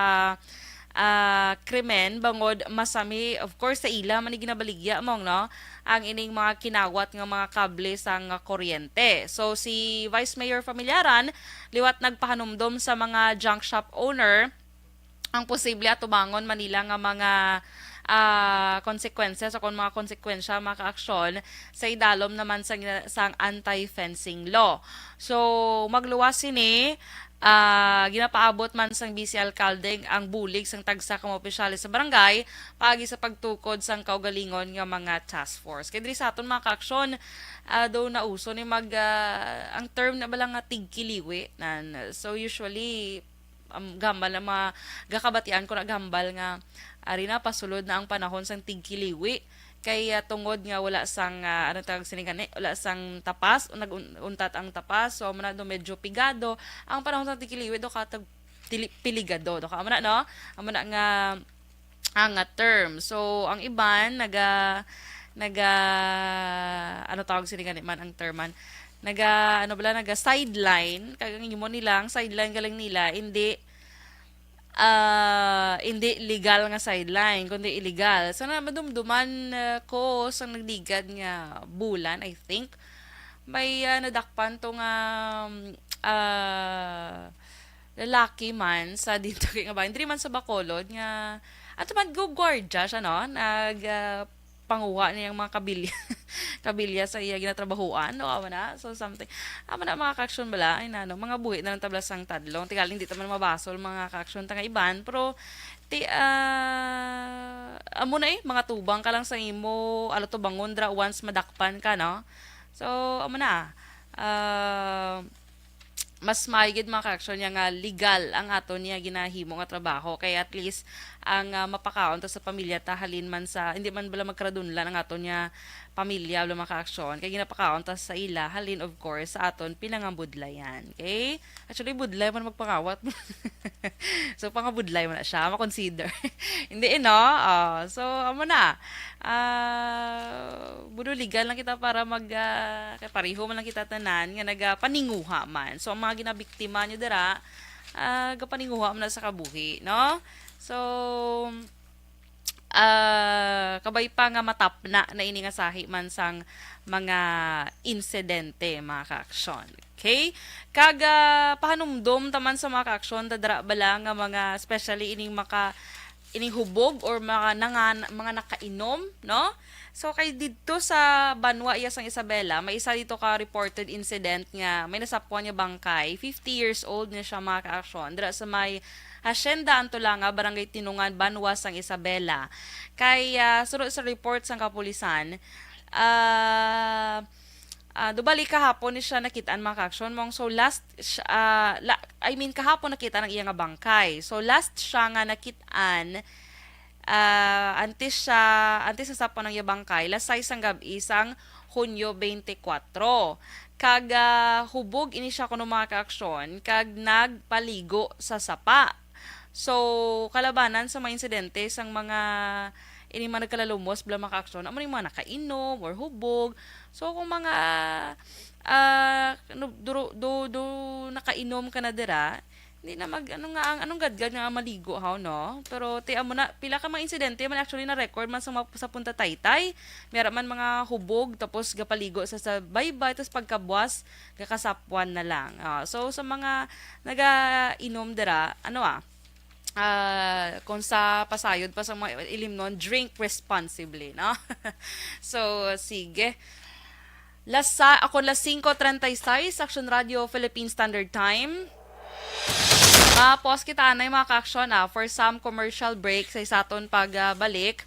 ah, krimen, bangod masami, of course, sa ila man ginabaligya, mong, no, ang ining mga kinawat nga mga kable sang kuryente. So, si Vice Mayor Familiaran liwat nagpahanumdom sa mga junk shop owner ang posible atubangon man nila nga mga, ah, konsekwensya, sa kon mga konsekwensya, mga kaaksyon sa idalom naman sang, sang anti-fencing law. So, magluwas sini, ah, ginapaabot man sang vice alkalde ang bulig sang tagsa ka mga opisyales sa barangay paagi sa pagtukod sang kaugalingon nga mga task force. Kay diri sa aton, mga kaaksyon, ah, daw nauso ni mag, ah, ang term na bala nga tigkiliwi nan. So, usually, um, gahambal na mga gakabatian ko na gahambal nga ari na, pasulod na ang panahon sang tigkiliwi. Kay, ah, tungod nga wala sang, ah, ano tawag sini gani, wala sang tapas, o nag-untat ang tapas, so amo na do medyo pigado ang panahon sang tigkiliwi, do katag tili-, piligado, do ka, amo na, no? Amo na nga ang, ah, term. So, ang iban naga, naga, ano tawag sini gani man ang term man? Naga, ano bala, naga sideline, kag ang imo nila, ang sideline galing nila, hindi, ah, hindi legal nga sideline, kundi illegal. So, na madumduman, ah, ko sa nagligad nga bulan, I think, may, ah, nadakpan to nga, um, ah, lalaki man sa dito kay nga bahin, diri man sa Bacolod nga ato man go gwardiya siya, no? Nag, ah, panguha niya ang mga kabilya, kabilya sa iya ginatrabahuan, no? Amo na, so something. Amo na, mga kaaksyon bala, ay nano, mga buhi na lang tabla sang tadlong. Tingali, hindi ta man mabasol, mga kaaksyon, tanga iban, pero ti, ah, amo na eh, mga tubang ka lang sa imo, ala, tubangon dra once madakpan ka, no? So, amo na. Ah, mas maayo gid, mga kaaksyon, niya nga legal ang aton niya ginahimo nga trabaho, kay at least ang, ah, mapakaon ta sa pamilya ta halin man sa, hindi man bala magkaradunlan ang aton niya pamilya, bala, mga kaaksyon, kay ginapakaon ta sa ila halin, of course, sa aton pinangabudlayan. Okay? Actually, budlay man magpangawat. So, pangabudlay man na siya, makonsider. Hindi, eh, no? Oh, so, amo na. Ah, buduligan lang kita para mag, ah, kay pareho man lang kita tanan nga nagapaninguha man. So, ang mga ginabiktima nyo dira, ah, gapaninguha man na sa kabuhi, no? So, ah, kabay pa nga matapna na ini nga sahi man sang mga insidente, mga kaaksyon. Okay? Kag, ah, pahanumdom ta man sa mga kaaksyon, ta dira bala nga mga, especially ining maka, ining hubog or mga nangan-, mga nakainom, no? So, kay didto sa banwa iya sang Isabela, may isa dito ka reported incident nga may nasapwan nga bangkay. Fifty years old na siya, mga kaaksyon. Dira sa may Hacienda Antolanga, Barangay Tinungan, banwa sang Isabela. Kay, ah, suno sa report sang kapulisan, ah, ah, do bali kahapon ni siya nakit-an, mga kaaksyon, mong. So, last siya, ah, la-, I mean, kahapon nakit-an ang iya nga bangkay. So, last siya nga nakit-an, ah, antes siya, antes sa sapon ang iya bangkay, las sais sang gab-i sang Hunyo twenty-four. Kag, ah, hubog ini siya kuno, mga kaaksyon, kag nagpaligo sa sapa. So, kalabanan sa mga insidente sang mga, ini mga nagkalalumos, bala, mga kaaksyon, amo ni mga nakainom or hubog. So, kung mga, ah, no, duro-, do, do nakainom ka na dira, hindi na mag, ano nga, ang, anong gadgad nga maligo, haw, no? Pero, ti, amo na, pila ka mga insidente man actually na record man sa, ma-, sa Punta Taytay. May ara man mga hubog, tapos gapaligo sa, sa baybay, tapos pagkabuas, gakasapwan na lang. Ah, so, sa mga nagainom dira, ano, ah, ah, kung sa pasayod pa sa mga ilimnon, drink responsibly, no? So, sige. Las sa-, ako, las singko treinta y seis, Action Radio Philippine Standard Time. Tapos kita anay, mga ka-aksyon, ah, for some commercial break sa isaton pagbalik.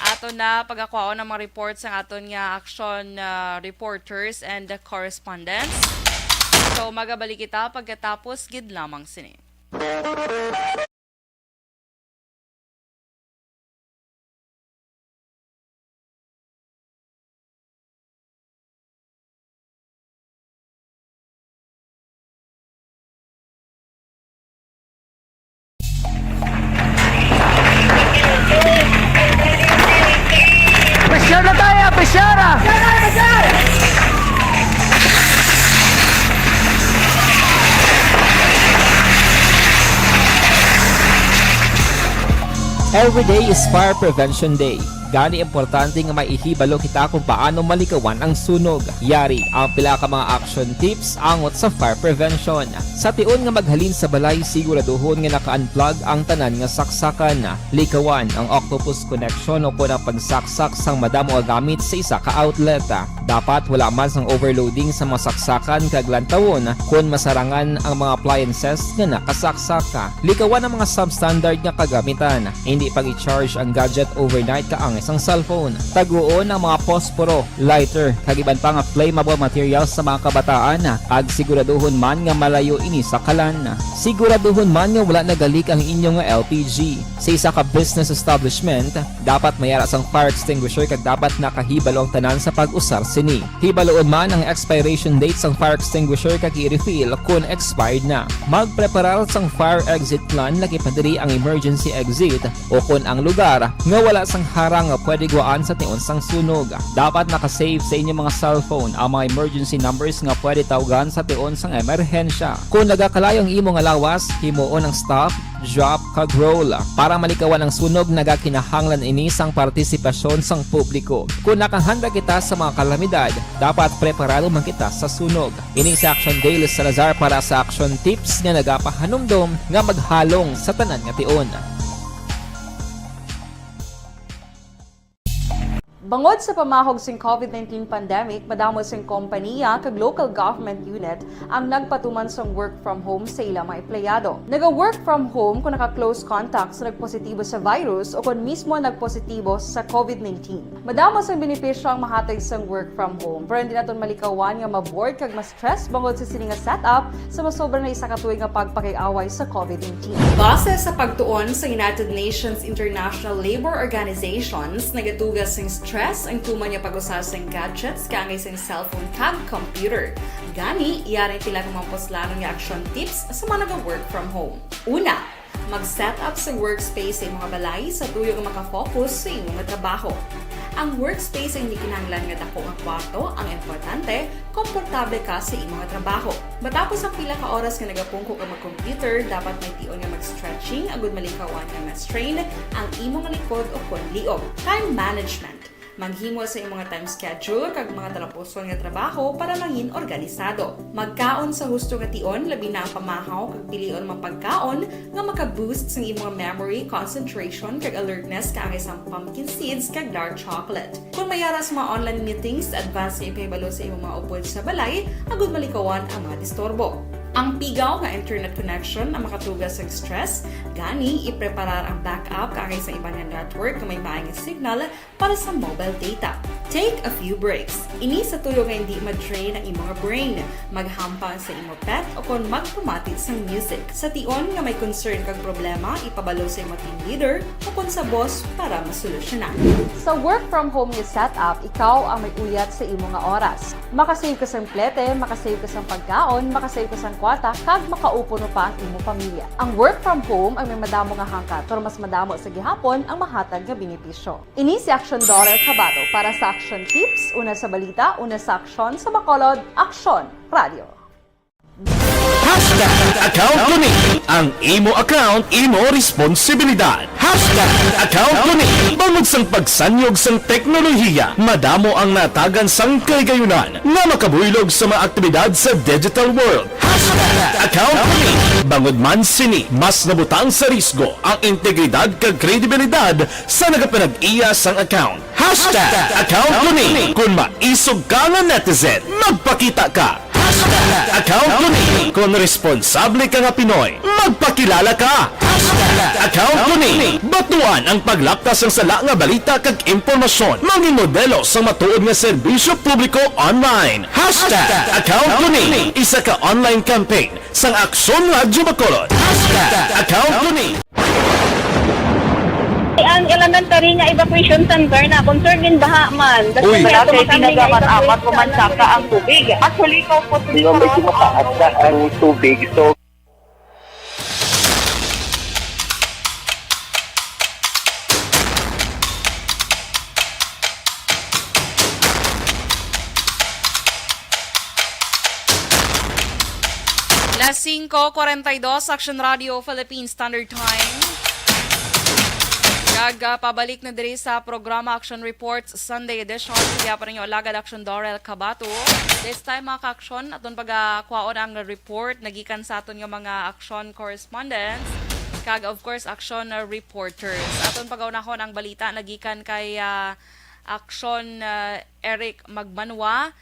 Aton na pagakwaon ang mga reports sang aton nga action, ah, reporters and the correspondents. So, magabalik kita pagkatapos gid lamang sini. Pressure na tayo, pressure! Every day is Fire Prevention Day. Gani, importante nga maihibalo kita kung paano malikawan ang sunog. Yari ang pila ka mga action tips angot sa fire prevention. Sa tion nga maghalin sa balay, siguraduhon nga naka-unplug ang tanan nga saksakan. Likawan ang octopus connection o kon ang pagsaksak sang madamo nga gamit sa isa ka outlet. Dapat wala man sang overloading sa mga saksakan kag lantawon kon masarangan ang mga appliances nga nakasaksak. Likawan ang mga substandard nga kagamitan. Hindi pag-i-charge ang gadget overnight kaangay sang cellphone. Taguon ang mga posporo, lighter, kag iban pa nga flammable materials sa mga kabataan, kag siguraduhon man nga malayo ini sa kalan. Siguraduhon man nga wala naga-leak ang inyo nga L P G. Sa isa ka business establishment, dapat may ara sang fire extinguisher kag dapat nakahibalo ang tanan sa pag-usar sini. Hibaloon man ang expiration date sang fire extinguisher kag i-refill kon expired na. Magpreparar sang fire exit plan, lakip na diri ang emergency exit o kon ang lugar nga wala sang harang nga pwede gwaan sa tion sang sunog. Dapat naka-save sa inyo mga cellphone ang mga emergency numbers nga pwede tawgan sa tion sang emerhensya. Kon nagakalayo ang imo nga lawas, himuon ang stop, drop, kag roll. Para malikawan ang sunog, nagakinahanglan ini sang partisipasyon sang publiko. Kon nakahanda kita sa mga kalamidad, dapat preparado man kita sa sunog. Ini si Action Dale Salazar para sa Action Tips nga nagapahanumdom nga maghalong sa tanan nga tion. Bangod sa pamahog sing COVID nineteen pandemic, madamo sing kompaniya kag local government unit ang nagpatuman sang work from home sa ila mga empleyado. Naga-work from home kung naka-close contact sa nagpositibo sa virus o kon mismo nagpositibo sa COVID nineteen. Madamo sang benepisyo ang mahatag sang work from home, pero hindi naton malikawan nga ma-bored kag ma-stress bangod sa sini nga setup sa masobra na isa ka tuig nga pagpakig-away sa COVID nineteen. Base sa pagtuon sa United Nations International Labour Organizations, nagatuga sing stress ang tuman nga pag-usa sing gadgets kaangay sing cellphone kag computer. Gani, yari pila ka mga puslanon nga action tips sa mga naga-work from home. Una, mag-set up sa workspace sa imong balay sa tuyo nga maka-focus sa imong trabaho. Ang workspace ay hindi kinahanglan nga dako nga kwarto, ang importante, komportable ka sa imong trabaho. Matapos ang pila ka oras nga nagapungko ka mag-computer, dapat may tion nga mag-stretching agud malikawan nga ma-strain ang imong likod o kon liog. Time management. Maghimo sa imong time schedule kag mga talapuson nga trabaho para mangin organisado. Magkaon sa husto nga tion, labi na ang pamahaw kag pilion mga pagkaon nga maka-boost sang imong memory, concentration, kag alertness kaangay sang pumpkin seeds kag dark chocolate. Kung may ara sa mga online meetings, advance nga ipahibalo sa imong mga upod sa balay agud malikawan ang mga disturbo. Ang pigaw nga internet connection ang makatuga sang stress, gani ipreparar ang backup kaangay sa iban nga network nga may maayong signal para sa mobile data. Take a few breaks. Ini sa tuyo nga hindi ma-drain ang imong brain. Maghampang sa imo pet o kon magpamati sang music. Sa tion nga may concern kag problema, ipabalo sa imo team leader o kon sa boss para masolusyonan. Sa work from home nga setup, ikaw ang may uyat sa imo nga oras. Makasave ka sang plete, makasave ka sang pagkaon, makasave ka sang kwarta, kag makaupo pa ang imo pamilya. Ang work from home ang may madamo nga hangkat, pero mas madamo sa gihapon ang mahatag nga benepisyo. Ini si Action Daughter Chavado para sa Action Tips, una sa balita, una sa aksyon, sa Bacolod, Aksyon Radio. Hashtag account ko ni. Ang imo account, imo responsibilidad. Hashtag account ko ni. Bangod sang pagsanyog sang teknolohiya, madamo ang natagan sang kahigayunan nga makabuylog sa mga aktibidad sa digital world. Hashtag account ko ni. Bangod man sini, mas nabutang sa risgo ang integridad kag kredibilidad sa nagapanag-iya sang account. Hashtag account ko ni. Kung maisog ka nga netizen, magpakita ka. Hashtag account ko ni. Kon responsable ka nga Pinoy, magpakilala ka. Hashtag account ko ni. Batuan ang paglapkas sang sala nga balita kag impormasyon. Mangin modelo sang matuod nga serbisyo publiko online. Hashtag account ko ni. Isa ka online campaign sang Aksyon Radyo Bacolod. Hashtag account ko ni. Ang elementary nga evacuation center na concerned din baha man. Uy. Wala kay tinaga man apat ko man saka ang tubig. Actually, ko po. Medyo mataas na ang tubig. So, Las singko kwarenta y dos, Action Radio Philippine Standard Time. Kag ah, pabalik na diri sa programa Action Reports Sunday Edition. Siya pa ninyo alagad Action Dorel Cabato. This time, mga ka-action, aton pagakwaon ang report nagikan sa aton nga mga action correspondents kag of course action ah, reporters. Aton pagaunahon ang balita nagikan kay ah, Action ah, Eric Magbanwa.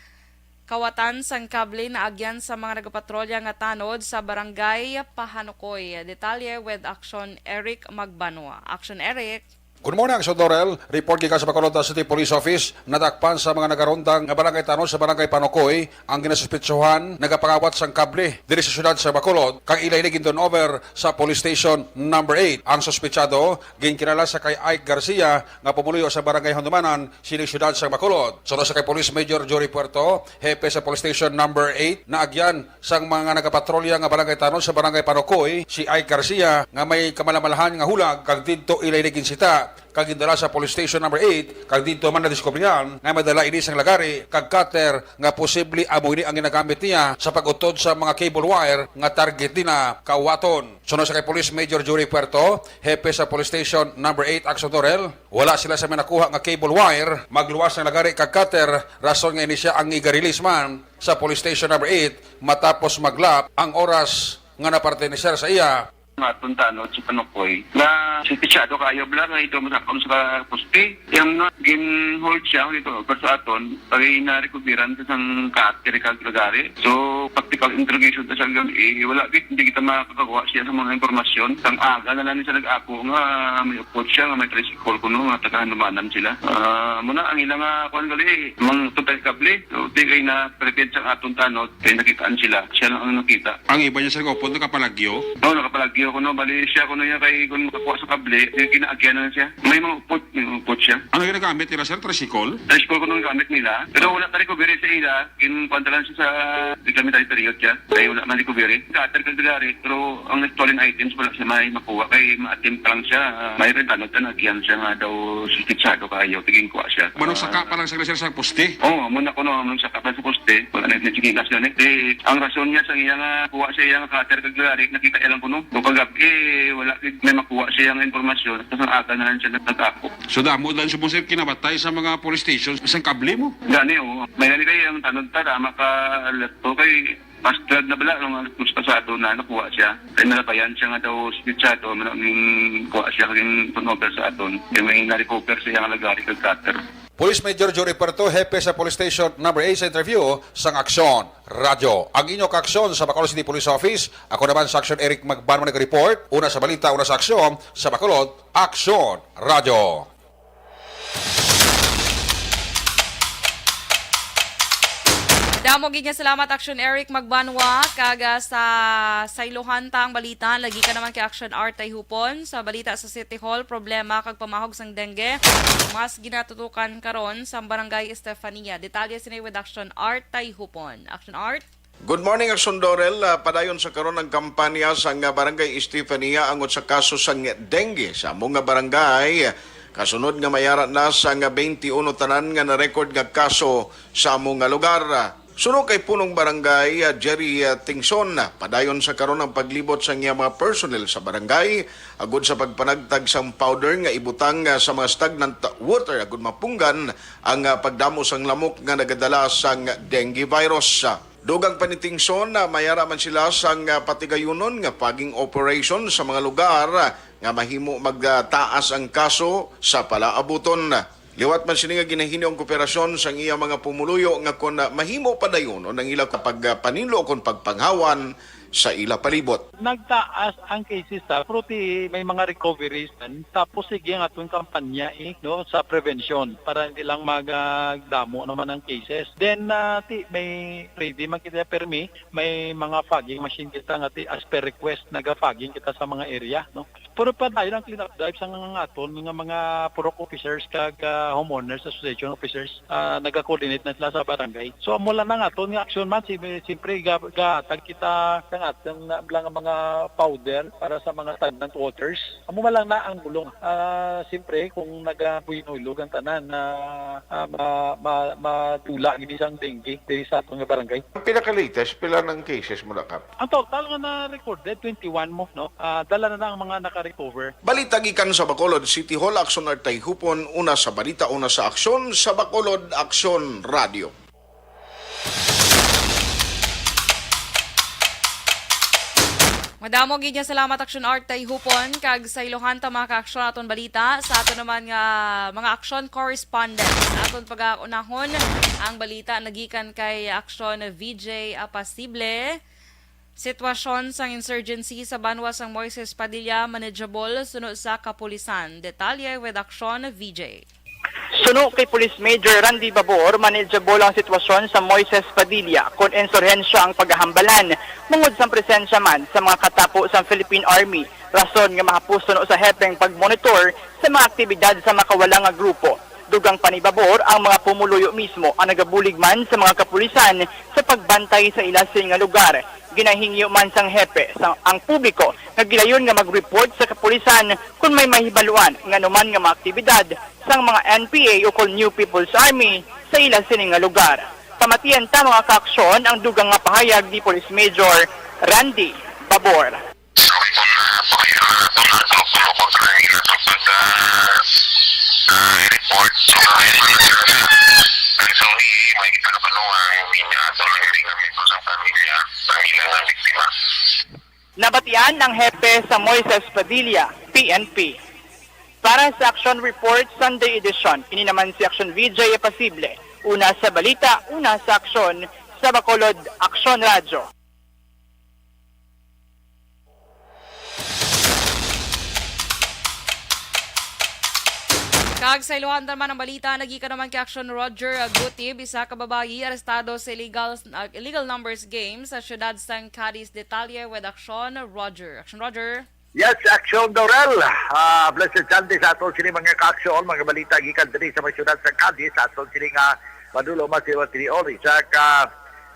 Kawatan sang kable naagyan sa mga nagapatrolya nga tanod sa Barangay Pahanukoy. Detalye with Action Eric Magbanwa. Action Eric. Good morning, Action Dorel. Report gikan sa Bacolod City Police Office. Nadakpan sa mga nagarondang nga barangay tanod sa Barangay Panukoy ang ginasuspetsohan nagapangawat sang kable diri sa siyudad sa Bacolod kag ila ini gin-turn over sa Police Station Number eight. Ang suspetsado ginkilala sa kay Ike Garcia nga pumuluyo sa Barangay Handumanan, sini siyudad sa Bacolod. Suno sa kay Police Major Jory Puerto, hepe sa Police Station Number eight, naagyan sang mga nagapatrolya nga barangay tanod sa Barangay Panukoy si Ike Garcia nga may kamalamalahan nga hulag kag didto ila ini ginsita kag gindala sa Police Station Number eight kag didto man nadiskubrihan nga may dala ini sang lagari kag cutter nga posible amo ini ang ginagamit niya sa pag-utod sa mga cable wire nga target nila kawaton. Suno sa kay Police Major Jory Puerto, hepe sa Police Station Number eight, Action Dorel, wala sila sa may nakuha nga cable wire, magluwas nga lagari kag cutter, rason nga ini sia ang iga-release man sa Police Station Number eight matapos maglap ang oras nga naperteneser sa iya. Nga aton tanod sa Panukoy nga suspetsado kaayo bala nga ito masakpan sa poste. Yang nga gin-hold siya dito, pero sa aton, pag na-recoveran sa sang cutter kag lagari. So, practical interrogation ta siya gab-i, wala gid, hindi kita makakakuha siya sa mga impormasyon. Sang aga na lang siya nag-ako nga may upod siya, nga may tricycle kuno, nga taga Handumanan sila. Ah, muna ang ilang ah, kuan gali, mang tutay kable. So, di kay na prevent sa aton tanod, kay nakitaan sila. Siya lang ang nakita. Ang iba niya sa upod nakapalagyo? No, nakapalagyo kuno, bali siya kuno niya kay kun makakuha sa kable, yung ginaagyan na siya. May mga upod, may mga upod siya. Ano ginagamit nila, sir? Tricycle? Tricycle kuno ang gamit nila. Pero wala ta recovery sa ila. Ginkuan ta lang siya sa, examinary period siya. Kay wala man recovery. Cutter kag lagari, pero ang stolen items wala siya may makuha. Kay ma-attempt pa lang siya. Ah, may rin tanod na nagyan siya nga daw suspetsado kaayo. Tigin kuha siya. Manong saka pa lang sila, sir, sa poste? Oo, muna kuno, manong saka pa sa poste. Wala na yung chikinas na eh. Ang rason niya sa iya nga kuha siya iya nga cutter kag lagari, nakita iya lang kuno. Kung kagab-i, wala gid may makuha siya nga impormasyon. Tapos ang aga na lang siya nagtako. So, damo lang siya, sir, kinabatay sa mga police station, isang kable mo. Gani, oo. May gani kay ang tanod ta, tama ka, alerto kay fast track na bala, nung alas dos pasado na, nakuha siya. Kay nalabayan siya nga daw suspetsado, man ang kuha siya, kay turnover sa aton. Kay may na-recover siya nga lagari kag cutter. Police Major Jory Puerto, hepe sa Police Station Number eight sa interview sang Aksyon Radyo. Ang inyo kaaksyon sa Bacolod City Police Office, ako naman sa Aksyon Eric Magbanwa nag-report. Una sa balita, una sa aksyon, sa Bacolod, Aksyon Radyo. Damo gid nga salamat, Action Eric Magbanwa, kag ah, sa saylohan ta ang balita, lagi ka naman kay Action Art Tayhupon. Sa balita sa City Hall, problema kag pamahog sang dengue, mas ginatutukan karon sa Barangay Estefania. Detalye sini with Action Art Tayhupon. Action Art. Good morning, Action Dorel. Ah, padayon sa karon ang kampanya sa nga Barangay Estefania angot sa kaso sang dengue sa amo nga barangay. Kasunod nga mayara na sa nga twenty-one tanan nga na-record nga kaso sa amo nga lugar. Suno kay Punong Barangay, ah, Jerry, ah, Tingson, padayon sa karon ang paglibot sa iya mga personnel sa barangay agud sa pagpanagtag sang powder nga ibutang, ah, sa mga stagnant water agud mapunggan ang, ah, pagdamo sang lamok nga nagadala sang dengue virus. Dugang pa ni Tingson, ah, mayara man sila sang, ah, patigayunon nga fogging operation sa mga lugar, ah, nga mahimo magtaas ang kaso sa palaabuton. Liwat man sini nga ginahinyo ang kooperasyon sang iya mga pumuluyo nga kon, ah, mahimo padayonon ang ila kapag, ah, paninlo kon pagpanghawan sa ila palibot. Nagtaas ang cases ta, pero ti may mga recoveries man. Tapos sige ang atong kampanya, eh, no, sa prevention para hindi lang magdamo naman ang cases. Then, ah, ti may ready man kita permi, may mga fogging machine kita nga ti as per request naga-fogging kita sa mga area, no. Pero padayon ang clean-up drive sang aton nga mga purok officers kag, ah, homeowners association officers, ah, naga-coordinate na sila sa barangay. So, amo lang ang aton nga aksyon man, si-, siyempre, ga-, gahatag kita sang aton nga mga powder para sa mga stagnant waters. Amo man lang na ang bulong. Ah, siyempre, kung nagabuhinulog ang tanan na, ah, ma-, ma-, madula gid sang dengue diri sa aton nga barangay. Ang pinaka-latest, pila nang cases mo na, Kap? Ang total nga na-recorded, twenty-one mo, no? Ah, dala na na ang mga naka-recover. Balita gikan sa Bacolod City Hall, Action Artay Hupon, una sa balita, una sa aksyon, sa Bacolod Aksyon Radio. Madamo gid nga salamat, Action Artay Hupon, kag sa ilohan ta mga ka-aksyon aton balita. Sa aton naman nga mga aksyon correspondents, aton pagaunahon ang balita nagikan kay Aksyon V J Apasible. Sitwasyon sang insurgency sa banwa sang Moises Padilla manageable suno sa kapulisan. Detalye with Aksyon V J. Suno kay Police Major Randy Babor, manageable ang sitwasyon sa Moises Padilla kon insurhensya ang pagahambalan, bangod sang presensya man sa mga katapo sang Philippine Army, rason nga mahapos suno sa hepeng pagmonitor sa mga aktibidad sa makawala nga grupo. Dugang pa ni Babor, ang mga pumuluyo mismo ang nagabulig man sa mga kapulisan sa pagbantay sa ila sini nga lugar. Ginahingyo man sang hepe sa ang publiko nga gilayon nga mag-report sa kapulisan kon may mahibaluan nga anuman nga mga aktibidad sang mga N P A ukon New People's Army sa ila sini nga lugar. Pamatian ta, mga kaaksyon, ang dugang nga pahayag ni Police Major Randy Babor. Kung, ah, pakailan na nato na sa ulo ko sa kanila sa pag, ah, ah, report. So, ayun yung sila na. Ang sa uli, may kita ka panuwang, hindi niya ato lang yung kami sa pamilya, pamilya ng biktima. Nabatian ang hepe sa Moises Padilla, P N P. Para sa Action Report Sunday Edition, ini naman si Action V J Pasible. Una sa balita, una sa aksyon, sa Bacolod Aksyon Radyo. Kag sa ilohan naman ang balita, nagikan naman kay Action Roger Gutib, isa ka babayi arestado sa illegal, uh, illegal numbers game sa siyudad sang Cadiz. Detalye with Action Roger. Action Roger. Yes, Action Dorel. Ah, blessed Sunday sa ato sini mga kaaksyon, mga balita gikan diri sa may siyudad sa Cadiz, sa ato sini nga madulom, si Tiniol, isa ka,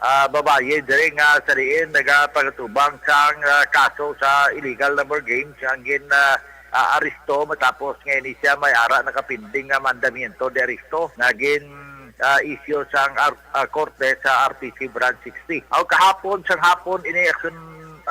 ah, babayi diri nga sa diin nagapagatubang sang, ah, kaso sa illegal number games ang gin, ah, ah, aresto matapos nga ini siya may ara nakapinding nga mandamiento de aresto nga gin, ah, issue sang ar-, ah, korte sa R T C Branch sixty. Aw, kahapon sang hapon ini, Action,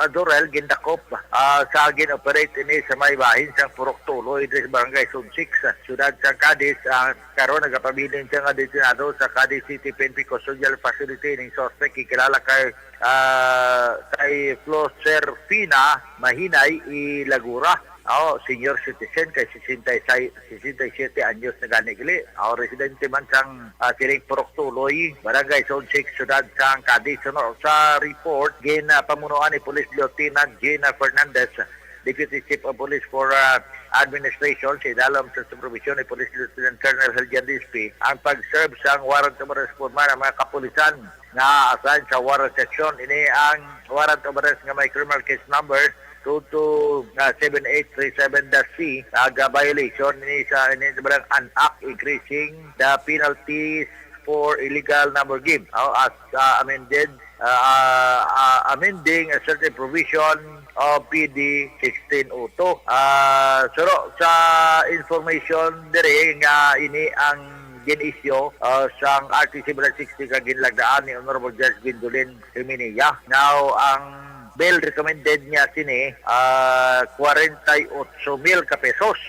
ah, Dorel, gindakop, ah, sa gin-operate ini sa may bahin sang Purok Tuloy diri sa Barangay Zone six, ah, siyudad sa Cadiz, ah, karon nagapabilin siya nga detenado sa Cadiz City P N P Custodial Facility. Ning suspect gikilala kay, ah, kay Floserfina Mahinay Ilagura. Aw, senior citizen kay sesenta y seis, sesenta y siete anyos na gani gali. Aw, residente man sang, ah, siling Purok Tuloy, Barangay Zone six, siyudad sang Cadiz. Suno sa report, gin, ah, pamunuan ni Police Lieutenant Gina Fernandez, Deputy Chief of Police for, ah, Administration, sa idalom sa supervision ni Police Lieutenant Colonel Heljan Dispi, ang pag-serve sang warrant of arrest forma ng mga kapulisan nga assign sa warrant section. Ini ang warrant of arrest nga may criminal case number two two seven eight three seven dash C, ag, ah, violation ini sa, ini sa barang an act increasing the penalties for illegal number game, oh, as, ah, amended, ah, ah, amending a certain provision of P D sixteen oh two. Ah, suno sa information diri nga ini ang gin-issue, ah, sang R T C Branch sixty kag ginlagdaan ni Honorable Judge Gwendolyn Herminia. Now, ang bail recommended niya sini, ah, kwarenta y otso mil ka pesos.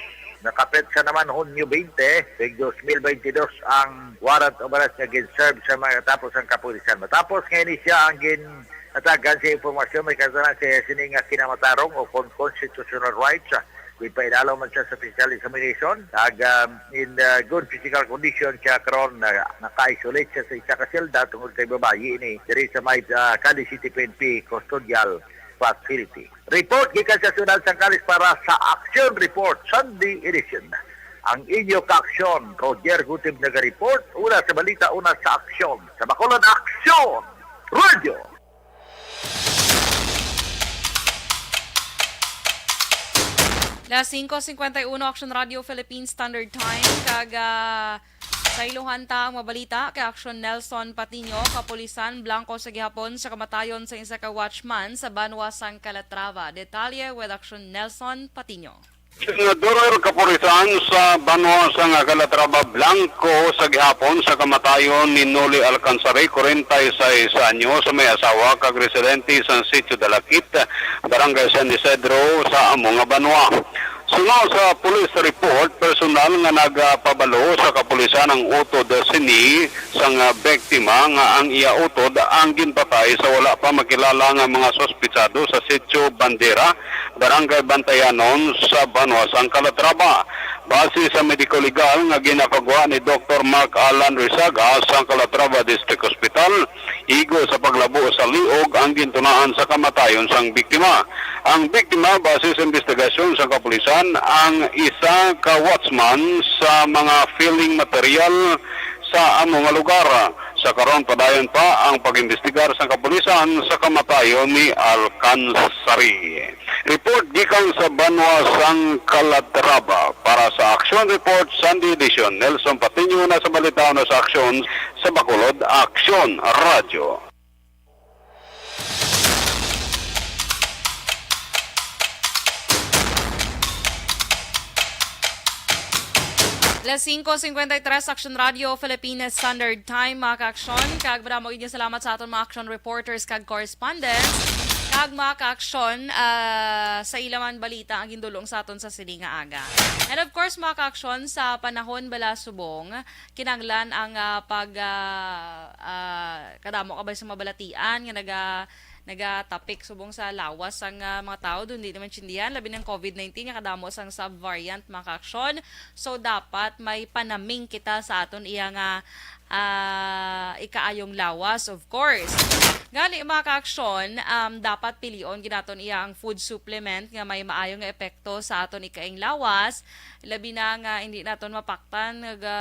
Nakapetsa naman Hunyo twenty, kay dos mil beintidos ang warrant of arrest nga gin-serve sa mga katapos ang kapulisan. Matapos nga ini siya ang gin-atagan sa impormasyon, may kasalanan siya sini nga kinamatarong o kon-, constitutional rights, ah, Di pa inalaw man siya sa physical examination. Nag, um, in, uh, good physical condition siya karon. Na, naka-isolate siya sa isa ka selda tungod kay babayi ni diri sa may, uh, Cadiz City P N P Custodial Facility. Report gikan sa Syudad Sangkales para sa Action Report Sunday Edition. Ang inyo ka-aksyon, Roger Gutib naga-report. Una sa balita, una sa aksyon. Sa Bacolod, Aksyon! Radyo! Las singko singkwenta y uno, Action Radio Philippine Standard Time, kag, ah, sa iluhan ta ang mabalita kay Action Nelson Patiño. Kapulisan, blanko sa gihapon sa kamatayon sa isa ka watchman sa banwa sang Calatrava. Detalye with Action Nelson Patiño. Senador, kapulisan sa banwa sang Calatrava, blanko sa gihapon sa kamatayon ni Noli Alcanzari, kwarenta y seis anyo, sa may asawa kag residente sa Sitio Dalakit, Barangay San Isidro, sa amo nga banwa. Suno sa police report, personal nga nagapabalo sa kapulisan ang utod sini sang biktima nga ang iya utod ang ginpatay sa wala pa makilala nga mga suspitsado sa Sitio Bandera, Barangay Bantayanon sa banwa sang Calatrava. Base sa medico-legal nga ginapagwa ni Doktor Mark Alan Rizaga sa Calatrava District Hospital, igo sa paglabo sa liog ang gintunaan sa kamatayon sang biktima. Ang biktima, base sa investigasyon sa kapulisan, ang isa ka watchman sa mga filling material sa amo nga lugar. Sa karon, padayon pa ang pag-imbestigar sa kapulisan sa kamatayon ni Alcanzari. Report gikan sa banwa sang Calatrava. Para sa Action Report Sunday Edition, Nelson Patiño na sa balita, na sa aksyon sa Bacolod, Aksyon Radyo. Las singko singkwenta y tres, Action Radio Philippine Standard Time, mga ka-aksyon. Kag madamo gid nga salamat sa aton mga action reporters kag correspondents. Kag mga ka-aksyon, ah, sa ila man balita ang gindulong sa aton sa sini nga aga. And of course, mga ka-aksyon, sa panahon bala subong, kinahanglan ang, ah, pag, ah, ah, kadamo kabay sa mabalatian nga naga-, nagatapik subong sa lawas sang, ah, mga tawo, dun di naman tsindihan, labi ng covid nineteen nga kadamo sang subvariant, mga ka-aksyon. So, dapat may panaming kita sa aton iya nga, ah, ikaayong lawas, of course. Gani, mga ka-aksyon, um, dapat pilion gid naton iya ang food supplement nga may maayo nga epekto sa aton ikaayong lawas, labi na nga hindi naton mapaktan nga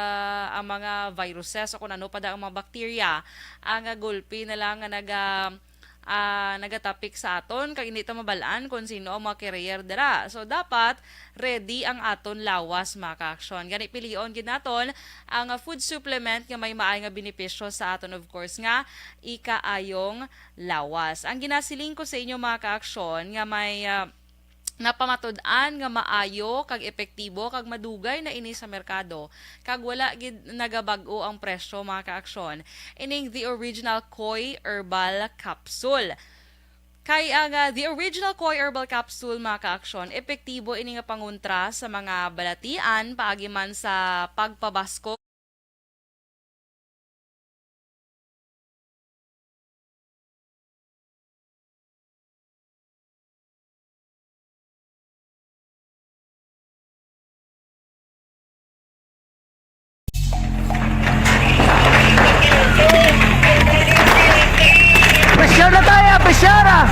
ang mga viruses o kung ano pa da ang mga bakterya ang, ah, gulpi na lang nga naga-, ah, nagatapik sa aton, kag hindi ta mabal-an kung sino ang mga carrier dira. So, dapat ready ang aton lawas, mga ka-aksyon. Gani, pilion gid naton ang, ah, food supplement nga may maayo nga benepisyo sa aton, of course, nga ikaayong lawas. Ang ginasiling ko sa inyo, mga ka-aksyon, nga may, ah, napamatud-an nga maayo kag epektibo kag madugay na ini sa merkado, kag wala gid nagabag-o ang presyo, mga ka-aksyon. Ining The Original Koi Herbal Capsule. Kay ang, ah, The Original Koi Herbal Capsule, mga ka-aksyon, epektibo ini nga pangontra sa mga balatian paagi man sa pagpabaskog. Pressure na tayo, pressure ah!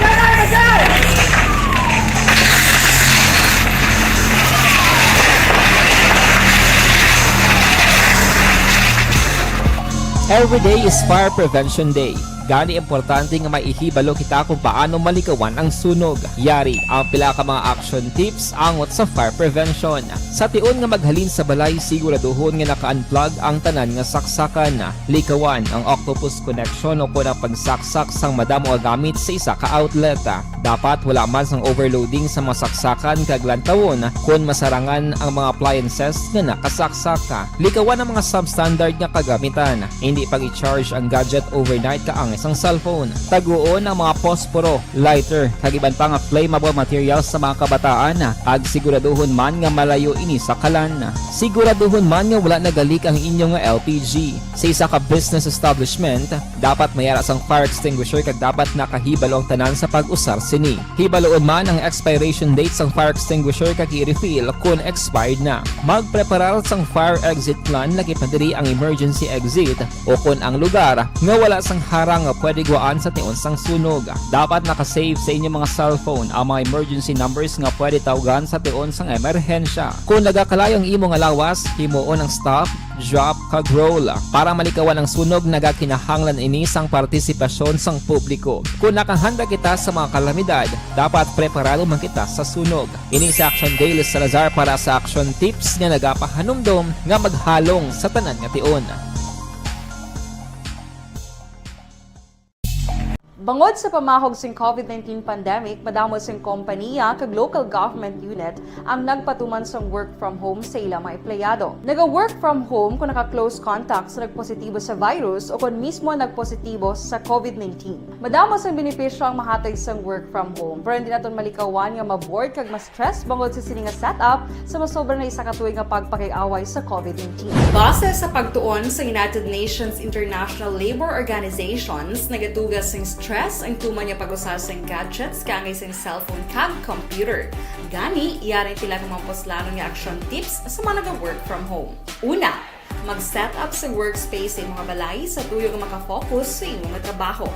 Every day is Fire Prevention Day. Gani, importante nga may ihibalo kita kung paano malikawan ang sunog. Yari ang pila ka mga action tips angot sa fire prevention. Sa tion nga maghalin sa balay, siguraduhon nga naka-unplug ang tanan nga saksakan. Likawan ang octopus connection o kon ang pagsaksak sang madamo nga gamit sa isa ka outlet. Dapat wala man sang overloading sa mga saksakan kag lantawon kon masarangan ang mga appliances nga nakasaksak. Likawan ang mga substandard nga kagamitan. Hindi pag-i-charge ang gadget overnight ka ang Sang cellphone, taguon ang mga posporo, lighter, kag iban pa nga flammable materials sa mga kabataan, kag siguraduhon man nga malayo ini sa kalan. Siguraduhon man nga wala nagalik ang inyo nga L P G. Sa isa ka business establishment, dapat may ara sang fire extinguisher kag dapat nakahibalo ang tanan sa pag-usar sini. Hibaluon man ang expiration date sang fire extinguisher kag i-refill kon expired na. Magpreparar sang fire exit plan, labi pa diri ang emergency exit, o kon ang lugar nga wala sang harang nga pwede guwaan sa tion sang sunog. Dapat naka-save sa inyo mga cellphone ang mga emergency numbers nga pwede tawgan sa tion sang emerhensya. Kon nagakalayo ang imo nga lawas, himuon ang stop, drop, kag roll. Para malikawan ang sunog, nagakinahanglan ini sang partisipasyon sang publiko. Kon nakahanda kita sa mga kalamidad, dapat preparado man kita sa sunog. Ini si Action Daily Salazar para sa Action Tips nga nagapahanumdom nga maghalong sa tanan nga tion. Bangod sa pamahog sing covid nineteen pandemic, madamo sing kompaniya kag local government unit ang nagpatuman sang work from home sa ila mga empleyado. Naga-work from home kung naka-close contact sa nagpositibo sa virus o kon mismo nagpositibo sa covid nineteen. Madamo sang benepisyo ang mahatag sang work from home, pero hindi naton malikawan nga ma-bored kag ma-stress bangod sa sini nga setup sa masobra na isa ka tuig nga pagpakig-away sa covid nineteen. Base sa pagtuon sa United Nations International Labour Organizations, nagatuga sing stress ang tuman nga pag-usa sing gadgets kaangay sing cellphone kag computer. Gani, yari ang pila ka mga puslanon nga action tips sa mga naga-work from home. Una, mag-set up sa workspace sa imong balay sa tuyo nga makafocus sa imong trabaho.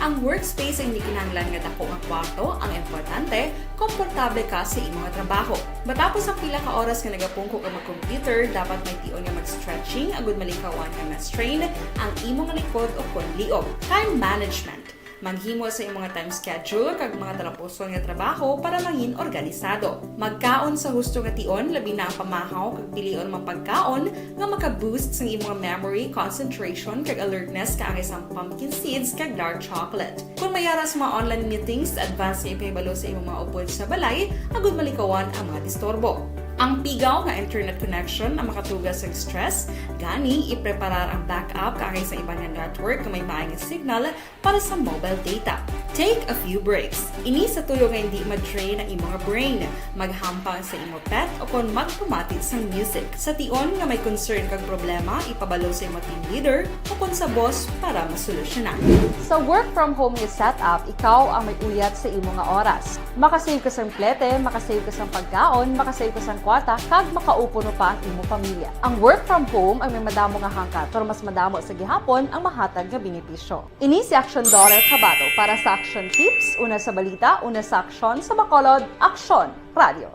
Ang workspace ay hindi kinahanglan nga dako nga kwarto, ang importante, komportable ka sa imong trabaho. Matapos ang pila ka oras nga nagapungko ka mag-computer, dapat may tion nga mag-stretching agud malikawan nga ma-strain ang imong likod o kon liog. Time management. Maghimo sa imong time schedule kag mga talapuson nga trabaho para mangin organisado. Magkaon sa husto nga tion, labi na ang pamahaw kag pilion man pagkaon nga maka-boost sang imong memory, concentration, kag alertness kaangay sang pumpkin seeds kag dark chocolate. Kung may ara sa mga online meetings, advance nga ipahibalo sa imong mga upod sa balay agud malikawan ang mga disturbo. Ang pigaw nga internet connection ang makatuga sa stress, gani ipreparar ang backup kaangay sa iban nga network nga may maay nga signal para sa mobile data. Take a few breaks. Ini sa tuyo nga hindi ma-drain ang imong brain. Maghampang sa imo pet o kon magpamati sang music. Sa tion nga may concern kag problema, ipabalo sa imo team leader o kon sa boss para masolusyonan. Sa work from home nga setup, ikaw ang may uyat sa imo nga oras. Makasave ka sang plete, makasave ka sang pagkaon, makasave ka sang kwarta, kag makaupuno pa ang imo pamilya. Ang work from home ang may madamo nga hangkat, pero mas madamo sa gihapon ang mahatag nga benepisyo. Ini si Action Daughter Kabato para sa Action Tips, una sa balita, una sa aksyon, sa Bacolod, Aksyon Radio.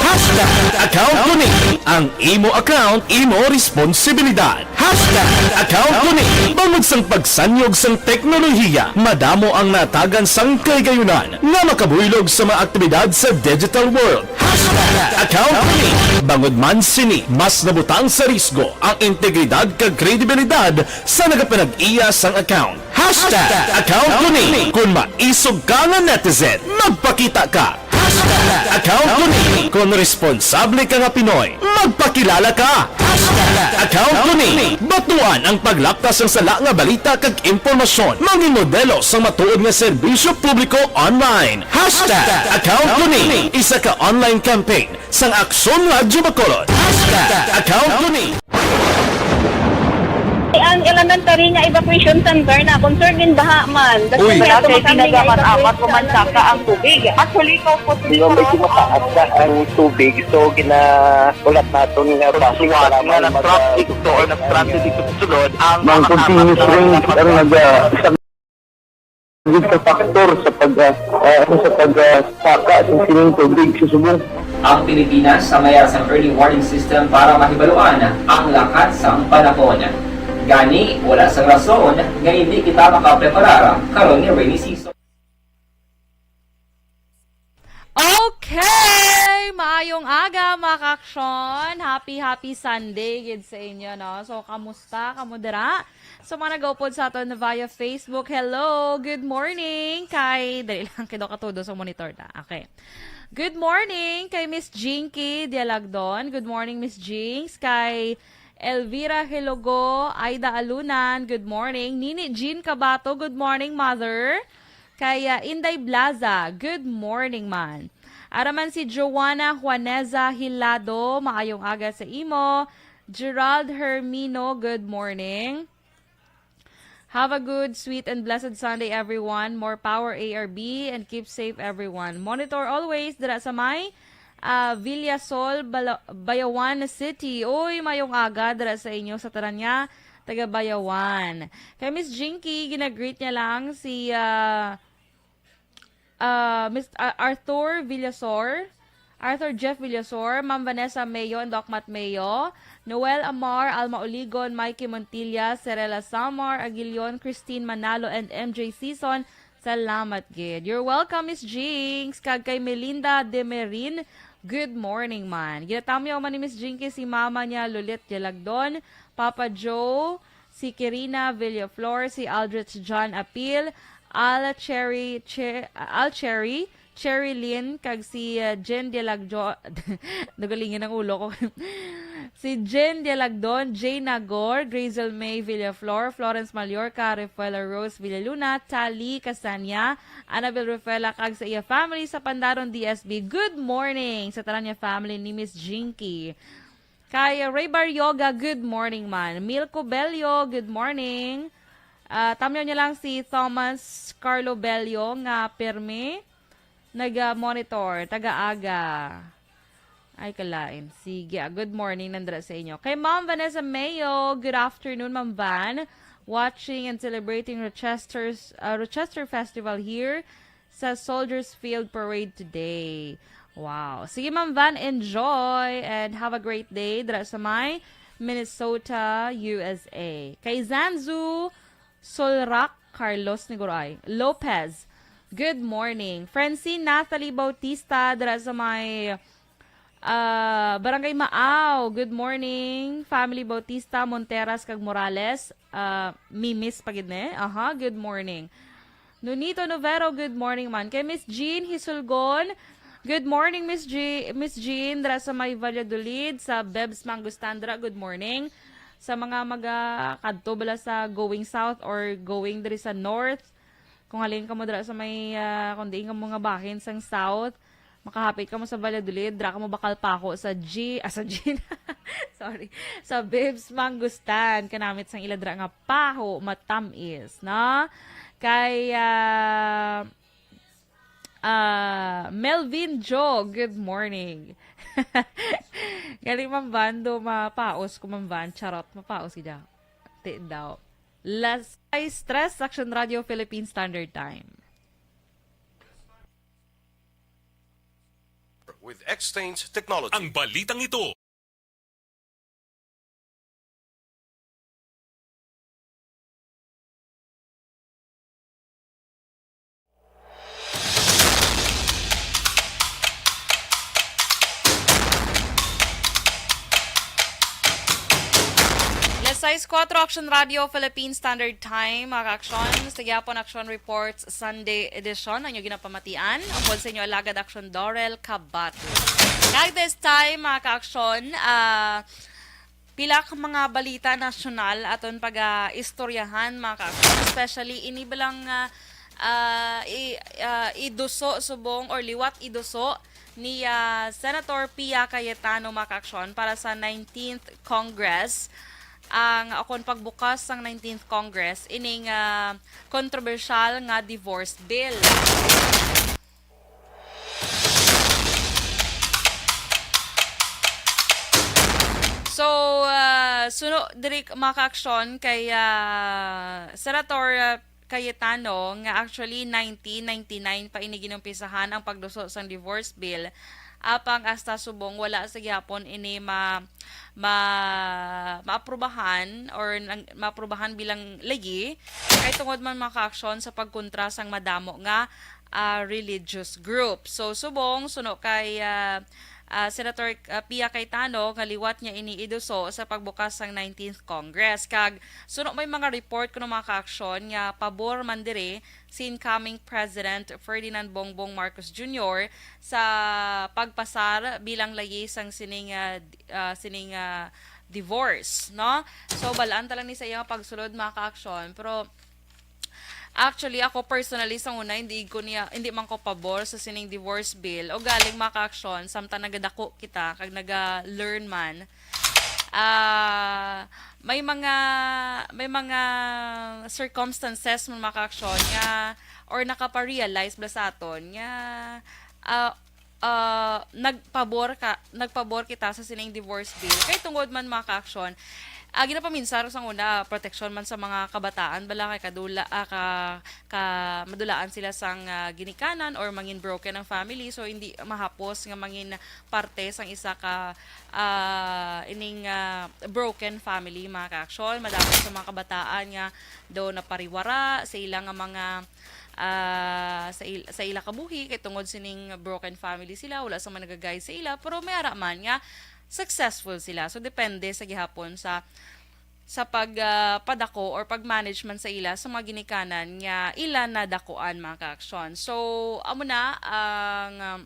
Hashtag account ko ni. Ang imo account, imo responsibilidad. Hashtag account ko ni. Bangod sang pagsanyog sang teknolohiya, madamo ang natagan sang kahigayunan nga makabuylog sa mga aktibidad sa digital world. Hashtag account ko ni. Bangod man sini, mas nabutang sa risgo ang integridad kag kredibilidad sa nagapanag-iya sang account. Hashtag account ko ni. Kung maisog ka nga netizen, magpakita ka. Hashtag account ko ni. Kung responsable ka nga Pinoy, magpakilala ka. Hashtag account ko ni. Batuan ang paglapta sang sala nga balita kag impormasyon. Mangin modelo sang matuod nga serbisyo publiko online. Hashtag account ko ni. Isa ka online campaign sang Aksyon Radyo Bacolod. Hashtag account ko ni. Ang elementary nga evacuation center na concern din baha man. Uy. Wala kay ginagamat-amat, kumansaka ang tubig. Actually, ikaw po, Hindi, medyo mataas na ang tubig. So, ginahulat natin nga base sa mga nag-traffic to or nag-transit dito sa sulod, ang mga continuous rain ang nag-, ah, isang Dito factor sa pag, ah, ah, ano, sa pag, ah, saka sa sining tubig sa subong. Ang Pilipinas sa may sang early warning system para mahibaluan ang lakat sang panahon. Gani, wala sang rason nga hindi kita makapreparar karon ni rainy season. Okay! Maayong aga, mga kaaksyon! Happy, happy Sunday gid sa inyo, no? So, kamusta? Kamo dira? Sa mga nagaupod sa aton via Facebook, hello! Good morning! Kay, dali lang, kay daw katudo sa monitor ta. Okay. Good morning kay Miss Jinky Dialagdon. Good morning, Miss Jinx. Kay Elvira Hilogo, Aida Alunan, good morning. Nini Jean Cabato, good morning, mother. Kay, ah, Inday Blaza, good morning, man. Ara man si Joanna Juaneza Hilado, maayong aga sa imo. Gerald Hermino, good morning. Have a good, sweet, and blessed Sunday, everyone. More power, A R B, and keep safe, everyone. Monitor always dira sa may, ah, Villasol, Bala-, Bayawan City. Uy, mayong aga dira sa inyo sa tanan nga taga Bayawan. Kay Miss Jinky, ginagreet niya lang si, ah, ah, Mis-, ah, Arthur Villasor, Arthur Jeff Villasor, Ma'am Vanessa Mayo and Doc Matt Mayo, Noel Amar, Alma Oligon, Mikey Montilla, Serela Samar, Aguilion, Christine Manalo, and M J Season. Salamat gid. You're welcome, Miss Jinx. Kag kay Melinda Demerin, good morning, man. Ginatamyaw man ni Miss Jinky si mama niya, Lulit Dialagdon, Papa Joe, si Kirina Villaflor, si Aldrich John Apil, Al Cherry, Che-, Al Cherry, Cherry Lynn, kag si, uh, Jen Dialagjo-, nagalingin ang ulo ko. Si Jen Dialagdon, Jay Nagor, Grazel May Villaflor, Florence Mallorca, Rafaela Rose Villaluna, Tali Casania, Annabel Rafaela, kag sa iya family sa Pandaron D S B. Good morning sa tanan niya family ni Miss Jinky. Kay Ray Barrioga, good morning man. Milko Bello, good morning. Ah, tamyaw niya lang si Thomas Carlo Bello nga pirmi nag-monitor, taga-aga. Ay, kalain. Sige, ah, good morning nandra sa inyo. Kay Ma'am Vanessa Mayo, good afternoon, Ma'am Van. Watching and celebrating Rochester's, uh, Rochester Festival here sa Soldiers Field Parade today. Wow. Sige, Ma'am Van, enjoy and have a great day dira sa may Minnesota, U S A. Kay Zanzu Solrak Carlos ni Guray Lopez, good morning. Francine Nathalie Bautista dira sa may, ah, Barangay Maaw, good morning. Family Bautista, Monteras, kag Morales. Ah, Mimis pa gid, ne? Aha, good morning. Nonito Novero, good morning man. Kay Miss Jean Hisulgon, good morning, Miss G-, Miss Jean, dira sa may Valladolid, sa Bebs Mangustan dira, good morning. Sa mga maga-, kadto bala sa going south or going diri sa north, kung halin kamo dira sa may, ah, kung diin kamo nga bahin sang south, makahapit kamo sa Valladolid, dira kamo bakal paho sa G-, ah, sa Gina. Sorry. Sa Bibs Mangustan, kanamit sang ila dira nga paho, matamis, no? Kay, ah, ah, Melvin Jo, good morning. Galing, Ma'am Van, do mapaos ko, Ma'am Van. Charot, mapaos ka dyan. Ti daw. Las sais tres, Action Radio Philippine Standard Time. With Exchange Technology. Ang balitang ito. Las sais kuwatro, Action Radio, Philippine Standard Time, mga ka-aksyon. Sa gihapon, Action Reports, Sunday edition, ang inyo ginapamatian. Upod sa inyo, alagad Action Dorel Cabato. Kag this time, mga ka-aksyon, ah, pila ka mga balita nasyonal aton pag-istoryahan, mga ka-aksyon. Especially, ini balang, ah, ah, i-, ah, iduso subong or liwat iduso ni, ah, Senator Pia Cayetano, mga ka-aksyon, para sa nineteenth Congress. Ang akon pagbukas sang nineteenth Congress, ining, ah, kontrobersyal nga divorce bill. So, ah, suno diri, mga ka-aksyon, kay, ah, Senator, ah, Cayetano nga actually nineteen ninety-nine pa ini ginumpisahan ang pagduso sang divorce bill. Apang hasta subong wala sa gihapon ini ma-, ma-, maaprubahan or nang, maaprubahan bilang layi kay tungod man, mga ka-aksyon, sa pagkontra sang madamo nga, ah, religious group. So, subong, suno kay, ah, ah, Senator, ah, Pia Cayetano nga liwat niya ini iduso sa pagbukas sang nineteenth Congress. Kag suno may mga report kuno, mga ka-aksyon, nga pabor man diri si incoming President Ferdinand Bongbong Marcos Junior sa pagpasar bilang layi sang sining, ah, d-, ah, sining, ah, divorce, no? So, balaan ta lang ni sa iyang pagsulod, mga ka-aksyon. Pero, actually, ako personally, sa una, hindi ko niya, hindi man ko pabor sa sining divorce bill. O galing, mga ka-aksyon, samtang nagadako kita, kag naga-learn man, ah, may mga, may mga circumstances man, mga ka-aksyon, nga, or nakapa-realize bala sa aton, nga, ah, ah, nagpabor ka, nagpabor kita sa sining divorce bill. Kay tungod man, mga ka-aksyon, ah, ginapaminsar sang una, proteksyon man sa mga kabataan bala, kay kadula, ah, ka, ka, madulaan sila sang, ah, ginikanan or mangin broken ang family. So, hindi mahapos nga mangin parte sang isa ka, ah, ining, ah, broken family, mga ka-aksyon. Madamo sa mga kabataan nga daw napariwara sa ila nga mga, ah, sa il-, sa ila kabuhi, kay tungod sining broken family sila, wala sa man nagaguide sa ila, pero may ara man nga successful sila. So, depende sa gihapon sa, sa pag, ah, padako or pag-manage man sa ila sa mga ginikanan nga ila nadakuan, mga ka-aksyon. So, amo na ang, um,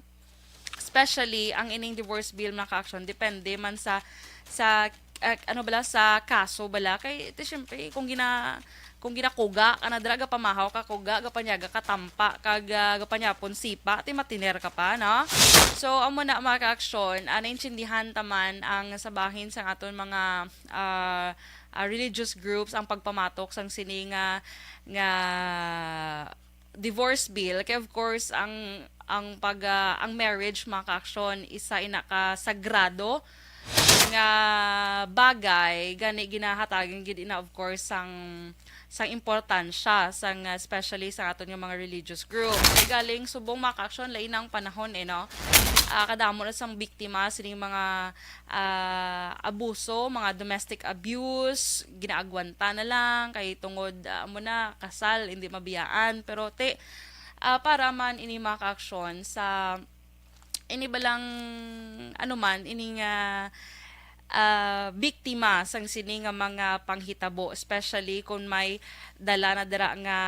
especially ang ining divorce bill, mga ka-aksyon, depende man sa, sa, ah, ano bala, sa kaso bala. Kay, ti, syempre, kung gina-, kung ginakuga ka na dira, gapamahaw ka kuga, gapanyaga ka tampa, kag, ah, gapanyapon sipa, ti matiner ka pa, no? So, amo na, mga ka-aksyon, ah, naintindihan ta man ang sa bahin sang aton mga, ah, ah, religious groups ang pagpamatok sang sini nga, nga divorce bill. Kay, of course, ang, ang pag, ah, ang marriage, mga ka-aksyon, isa ina ka sagrado nga bagay, gani ginahatagan gid ina, of course, sang, sang importansya, sang, ah, especially sa aton nga mga religious group. Kay galing subong, mga ka-aksyon, lain ang panahon, eh, no? Ah, kadamo na sang biktima sining mga, ah, abuso, mga domestic abuse, ginaagwanta na lang kay tungod, ah, amo na, kasal, hindi mabiyaan. Pero, ti, ah, para man ini, mga ka-aksyon, sa ini balang, ano man, ini nga, ah, biktima sang sini nga mga panghitabo, especially kung may dala na dira nga,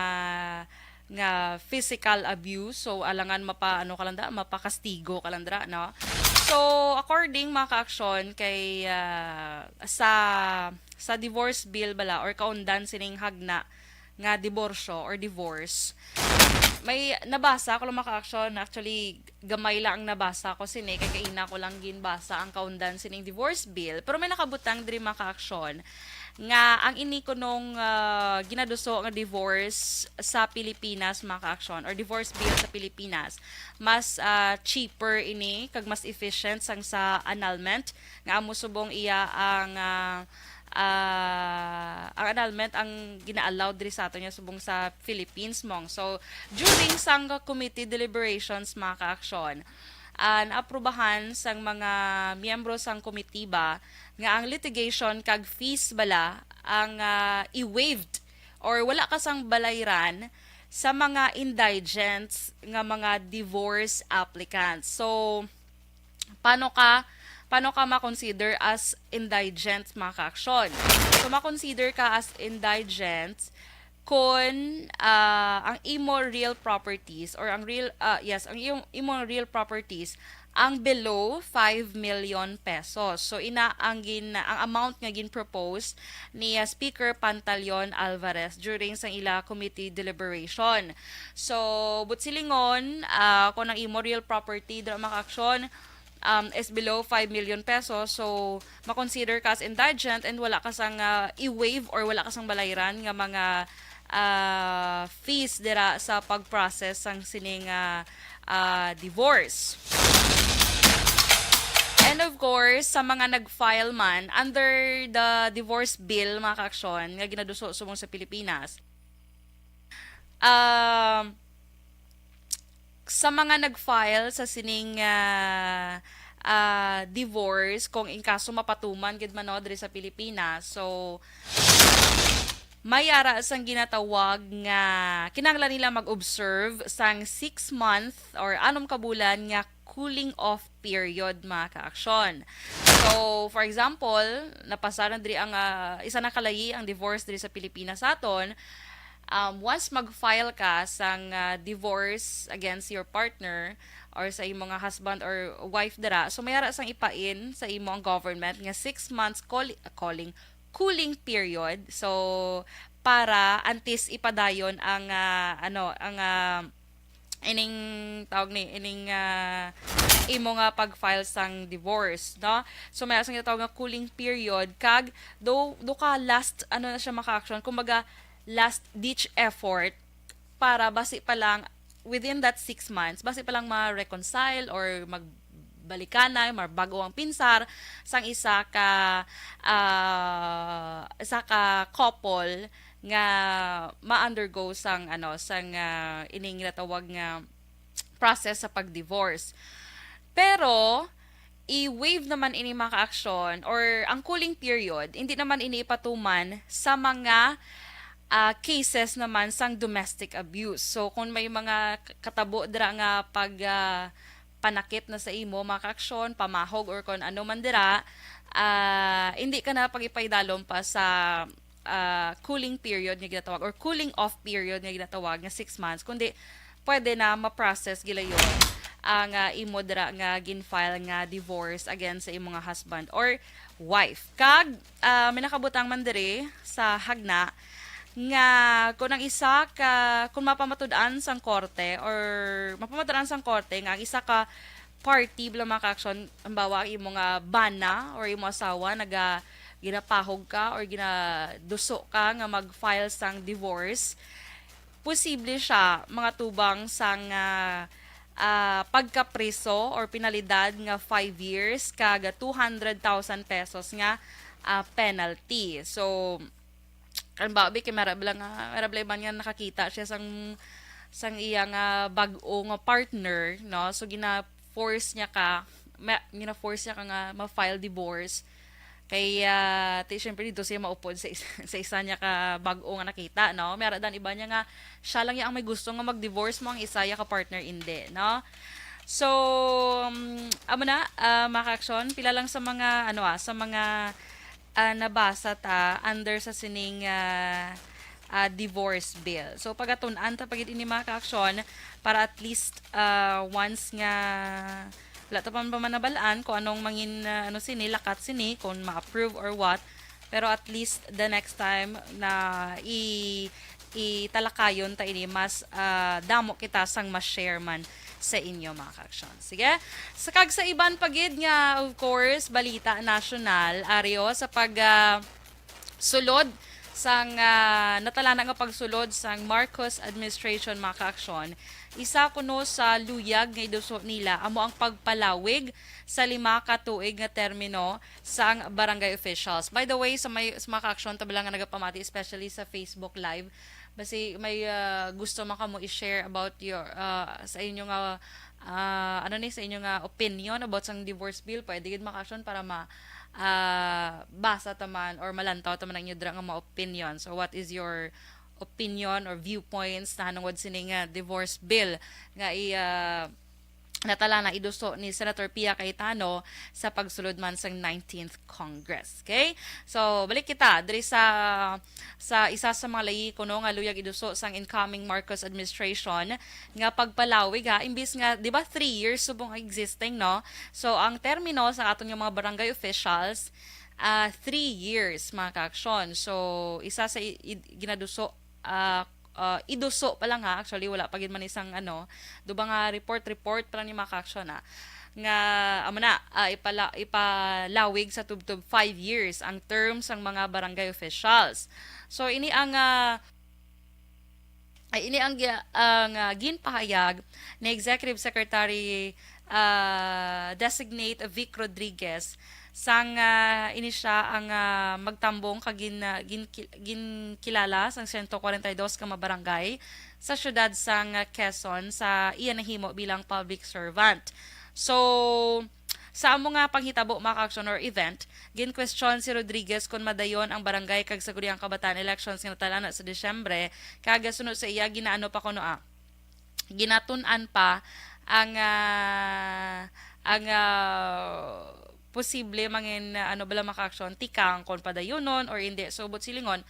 nga physical abuse. So, alangan mapa-, ano ka lang dira, mapakastigo ka lang dira, no? So, according, mga ka-aksyon, kay, ah, sa, sa divorce bill bala or kaundan sining hagna nga diborsyo or divorce, may nabasa ko lang, mga ka-aksyon. Actually, gamay lang ang nabasa ko sini, kay kaina ko lang ginbasa ang kaundan sining divorce bill. Pero may nakabutang diri, mga ka-aksyon, nga ang ini kunong, ah, ginaduso nga divorce sa Pilipinas, mga ka-aksyon, or divorce bill sa Pilipinas, mas, ah, cheaper ini kag mas efficient sang sa annulment, nga amo subong iya ang, ah, ah, ang annulment ang gina-allow diri sa aton nga subong sa Philippines, mong. So, during sang committee deliberations, mga ka-aksyon, ah, naaprubahan sang mga miyembro sang komitiba nga ang litigation kag fees bala ang, ah, i-waived or wala ka sang balayran sa mga indigents nga mga divorce applicants. So, paano ka, paano ka ma-consider as indigent, mga ka-aksyon? So, ma-consider ka as indigent kung, ah, ang imo real properties or ang real, ah, yes, ang imo, imo real properties ang below five million pesos. So, ina ang gin-, ang amount nga gin-propose ni, ah, Speaker Pantaleon Alvarez during sang ila committee deliberation. So, but silingon, ah, kung ang imo real property dira, mga ka-aksyon, um, is below five million pesos, so ma-consider ka as indigent and wala ka sang, ah, i-waive or wala ka sang balayran nga mga, ah, fees dira sa pag-process sang sining, ah, ah, divorce. And of course, sa mga nag-file man under the divorce bill, mga ka-aksyon, nga ginaduso subong sa Pilipinas, um, sa mga nag-file sa sining, ah, ah, divorce, kung in kaso mapatuman gid man, no, diri sa Pilipinas, so, may ara sang ginatawag nga kinahanglan nila mag-observe sang six month or anom ka bulan nga cooling off period, mga ka-aksyon. So, for example, napasa na diri ang, ah, isa na kalayi ang divorce diri sa Pilipinas sa aton. Um, once mag-file ka sang, ah, divorce against your partner, or sa imo nga husband or wife dira, so may ara sang ipain sa imo ang government nga six months call-, calling, cooling period. So, para antes ipadayon ang, ah, ano, ang, ah, ining tawag ni, ining, ah, imo nga pag-file sang divorce, no? So, may ara sang gitawag nga cooling period, kag do, do ka last, ano na siya, mga ka-aksyon, kumbaga, last ditch effort para basi pa lang within that six months, basi pa lang ma-reconcile or magbalikanay, mabag-o ang pinsar sang isa ka, ah, isa ka couple nga ma-undergo sang, ano, sang, ah, ining ginatawag nga process sa pag-divorce. Pero i-waive naman ini, mga ka-aksyon, or ang cooling period, hindi naman ini ipatuman sa mga, ah, cases naman sang domestic abuse. So, kung may mga k-, katabo dira nga pag, ah, panakit na sa imo, mga ka-aksyon, pamahog, or kung ano man dira, ah, hindi ka na pag-ipaidalom pa sa, ah, cooling period nga ginatawag or cooling off period nga ginatawag nga six months, kundi pwede na ma-process gilayon ang, ah, imo dira nga gin-file nga divorce against sa imo nga husband or wife. Kag, ah, may nakabutang man diri sa hagna nga kung ang isa ka, kung mapamatud-an sang korte or mapamatud-an sang korte nga ang isa ka party, bala, mga ka-aksyon, halimbawa, ang imo nga bana or imo asawa naga-, ginapahog ka or ginaduso ka nga mag-file sang divorce, posible siya mga tubang sang, ah, ah, pagkapriso or penalidad nga five years kag two hundred thousand pesos nga, ah, penalty. So, halimbawa, bi, kay may ara bala nga, may ara bala iban nga nakakita siya sang, sang iya nga bag-o nga partner, no? So, gina-force niya ka, ma-, gina-force niya ka nga ma-file divorce. Kay, ah, ti, syempre, dito siya maupod sa is-, sa isa niya ka bag-o nga nakita, no? May ara dan iba niya nga, siya lang ya ang may gusto nga mag-divorce mo, ang isa ya ka partner, hindi, no? So, um, amo na, ah, mga ka-aksyon, pila lang sa mga, ano, ah, sa mga, ah, nabasa ta under sa sining, ah, ah, divorce bill. So, pagatun-an ta pa gid ini, mga ka-aksyon, para at least, ah, once nga wala ta pa man nabal-an kung anong mangin, ah, ano sini, lakat sini, kung ma-approve or what. Pero at least the next time na i-, italakayon ta ini, mas, ah, damo kita sang ma-share man sa inyo, mga ka-aksyon. Sige? Sa, kag sa iban pa gid nga, of course, balita nasyonal, ari, o, sa pag, ah, sulod sang, ah, natalana nga pagsulod sang Marcos administration, mga ka-aksyon, isa kuno sa luyag nga iduso nila amo ang pagpalawig sa lima ka tuig nga termino sang barangay officials. By the way, sa may, sa mga ka-aksyon, ta bala nga nagapamati, especially sa Facebook Live, basi may, ah, gusto man kamo i-share about your, ah, sa inyo nga, ah, ano ni, sa inyo nga opinion about sang divorce bill, pwede gid, mga ka-aksyon, para ma-, ah, basa ta man or malantaw ta man ang inyo dira nga mga opinion. So, what is your opinion or viewpoints nahanungod sini nga divorce bill nga i-, ah, natalana, iduso ni Senator Pia Cayetano sa pagsulod man sang nineteenth Congress. Okay? So, balik kita diri sa, sa isa sa mga layi kuno nga luyag iduso sang incoming Marcos administration nga pagpalawig, ha, imbis nga, di ba, three years subong ang existing, no? So, ang termino sa aton nga mga barangay officials, ah, three years, mga ka-aksyon. So, isa sa i-, i-, ginaduso, ah, ah, iduso pa lang, ha. Actually, wala pa gid man isang, ano, duba nga report, report pa lang ni, mga ka-aksyon, ha, nga, amo na, ah, ipala-, ipalawig sa tubtob five years ang term sang mga barangay officials. So, ini ang, ah, ay, ini ang gi-, ang, ah, ginpahayag ni Executive Secretary, ah, Designate Vic Rodriguez sang, ah, ini siya ang, ah, magtambong kag gin-, ah, ginki-, ginkilala sang siyento kwarenta y dos ka mga barangay sa siyudad sang, ah, Quezon sa iya nahimo bilang public servant. So, sa amo nga panghitabo, mga ka-aksyon, or event, ginkwestiyon si Rodriguez kon madayon ang barangay kag sangguniang kabataan elections nga natalana sa Disyembre, kag suno sa iya, ginaano pa kuno, ah, ginatun-an pa ang, ah, ang, ah, posible mangin, ah, ano bala, mga ka-aksyon, tikang kon padayonon or hindi. So, buot silingon,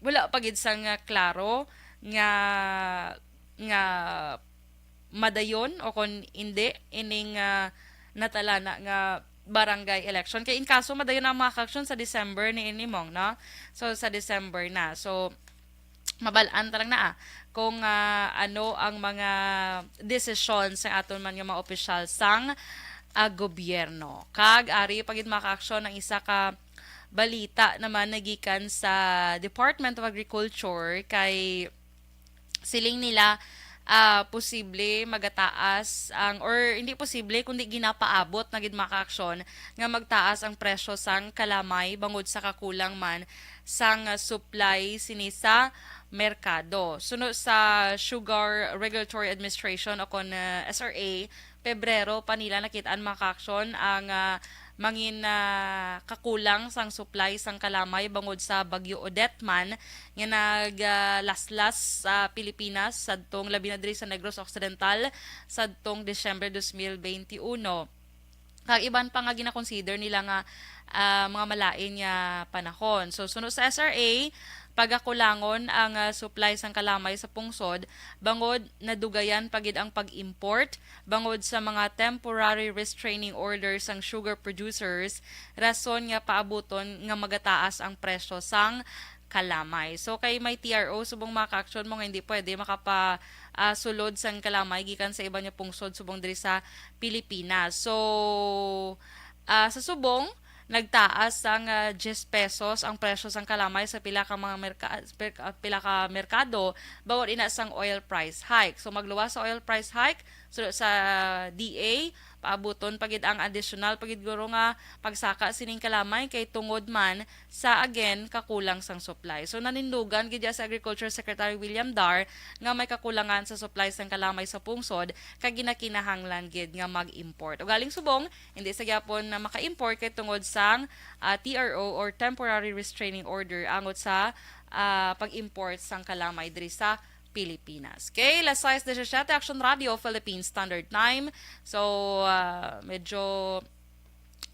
wala pa gid sang, ah, klaro nga, nga madayon o kon indi ining, ah, natalana nga barangay election. Kay in kaso madayon ang mga ka-aksyon sa December ni ini, Mong, no? So, sa December na. So, mabal-an ta lang na, ah, kung, ah, ano ang mga desisyon sa aton man nga mga opisyal sang, ah, gobyerno. Kag ari pa gid, mga ka-aksyon, ang isa ka balita naman nagikan sa Department of Agriculture kay siling nila, ah, posible magataas ang, or hindi posible, kundi ginapaabot na gid, mga ka-aksyon, nga magtaas ang presyo sang kalamay bangod sa kakulang man sang, ah, supply sini sa merkado. Suno sa Sugar Regulatory Administration o kon, ah, S R A, Pebrero pa nila nakit-an, mga ka-aksyon, ang, ah, mangin, ah, kakulang sang supply sang kalamay bangod sa Bagyo Odette man nga nag, ah, laslas sa Pilipinas, sadtong labi na diri sa Negros Occidental, sadtong Disyembre dos mil benti uno. Kag iban pa nga ginakonsider nila nga, ah, mga malain nga panahon. So, suno sa S R A, pagakulangon ang, ah, supply sang kalamay sa pungsod, bangod nadugayan pa gid ang pag-import, bangod sa mga temporary restraining orders sang sugar producers, rason nga paabuton nga magataas ang presyo sang kalamay. So, kay may T R O subong, mga ka-aksyon, mo nga hindi pwede makapa, ah, sulod sang kalamay gikan sa iban nga pungsod subong diri sa Pilipinas. So, ah, sa subong, nagtaas sang, ah, diyes pesos ang presyo sang kalamay sa pila ka mga merka-, per-, ah, pila ka merkado, bangod ina sang oil price hike. So, magluwas sa oil price hike, so, sa D A, paabuton pa gid ang additional pa gid guro nga pagsaka sining kalamay kay tungod man sa, again, kakulang sang supply. So, nanindugan gid sa Agriculture Secretary William Dar nga may kakulangan sa supply sang kalamay sa pungsod kag ginakinahanglan gid nga mag-import. Ugaling subong, hindi sa gyapon na maka-import kay tungod sang, ah, T R O or temporary restraining order angot sa, ah, pag-import sang kalamay diri sa Pilipinas. Okay, las sais disisiete, Action Radio, Philippine Standard Time. So, ah, medyo,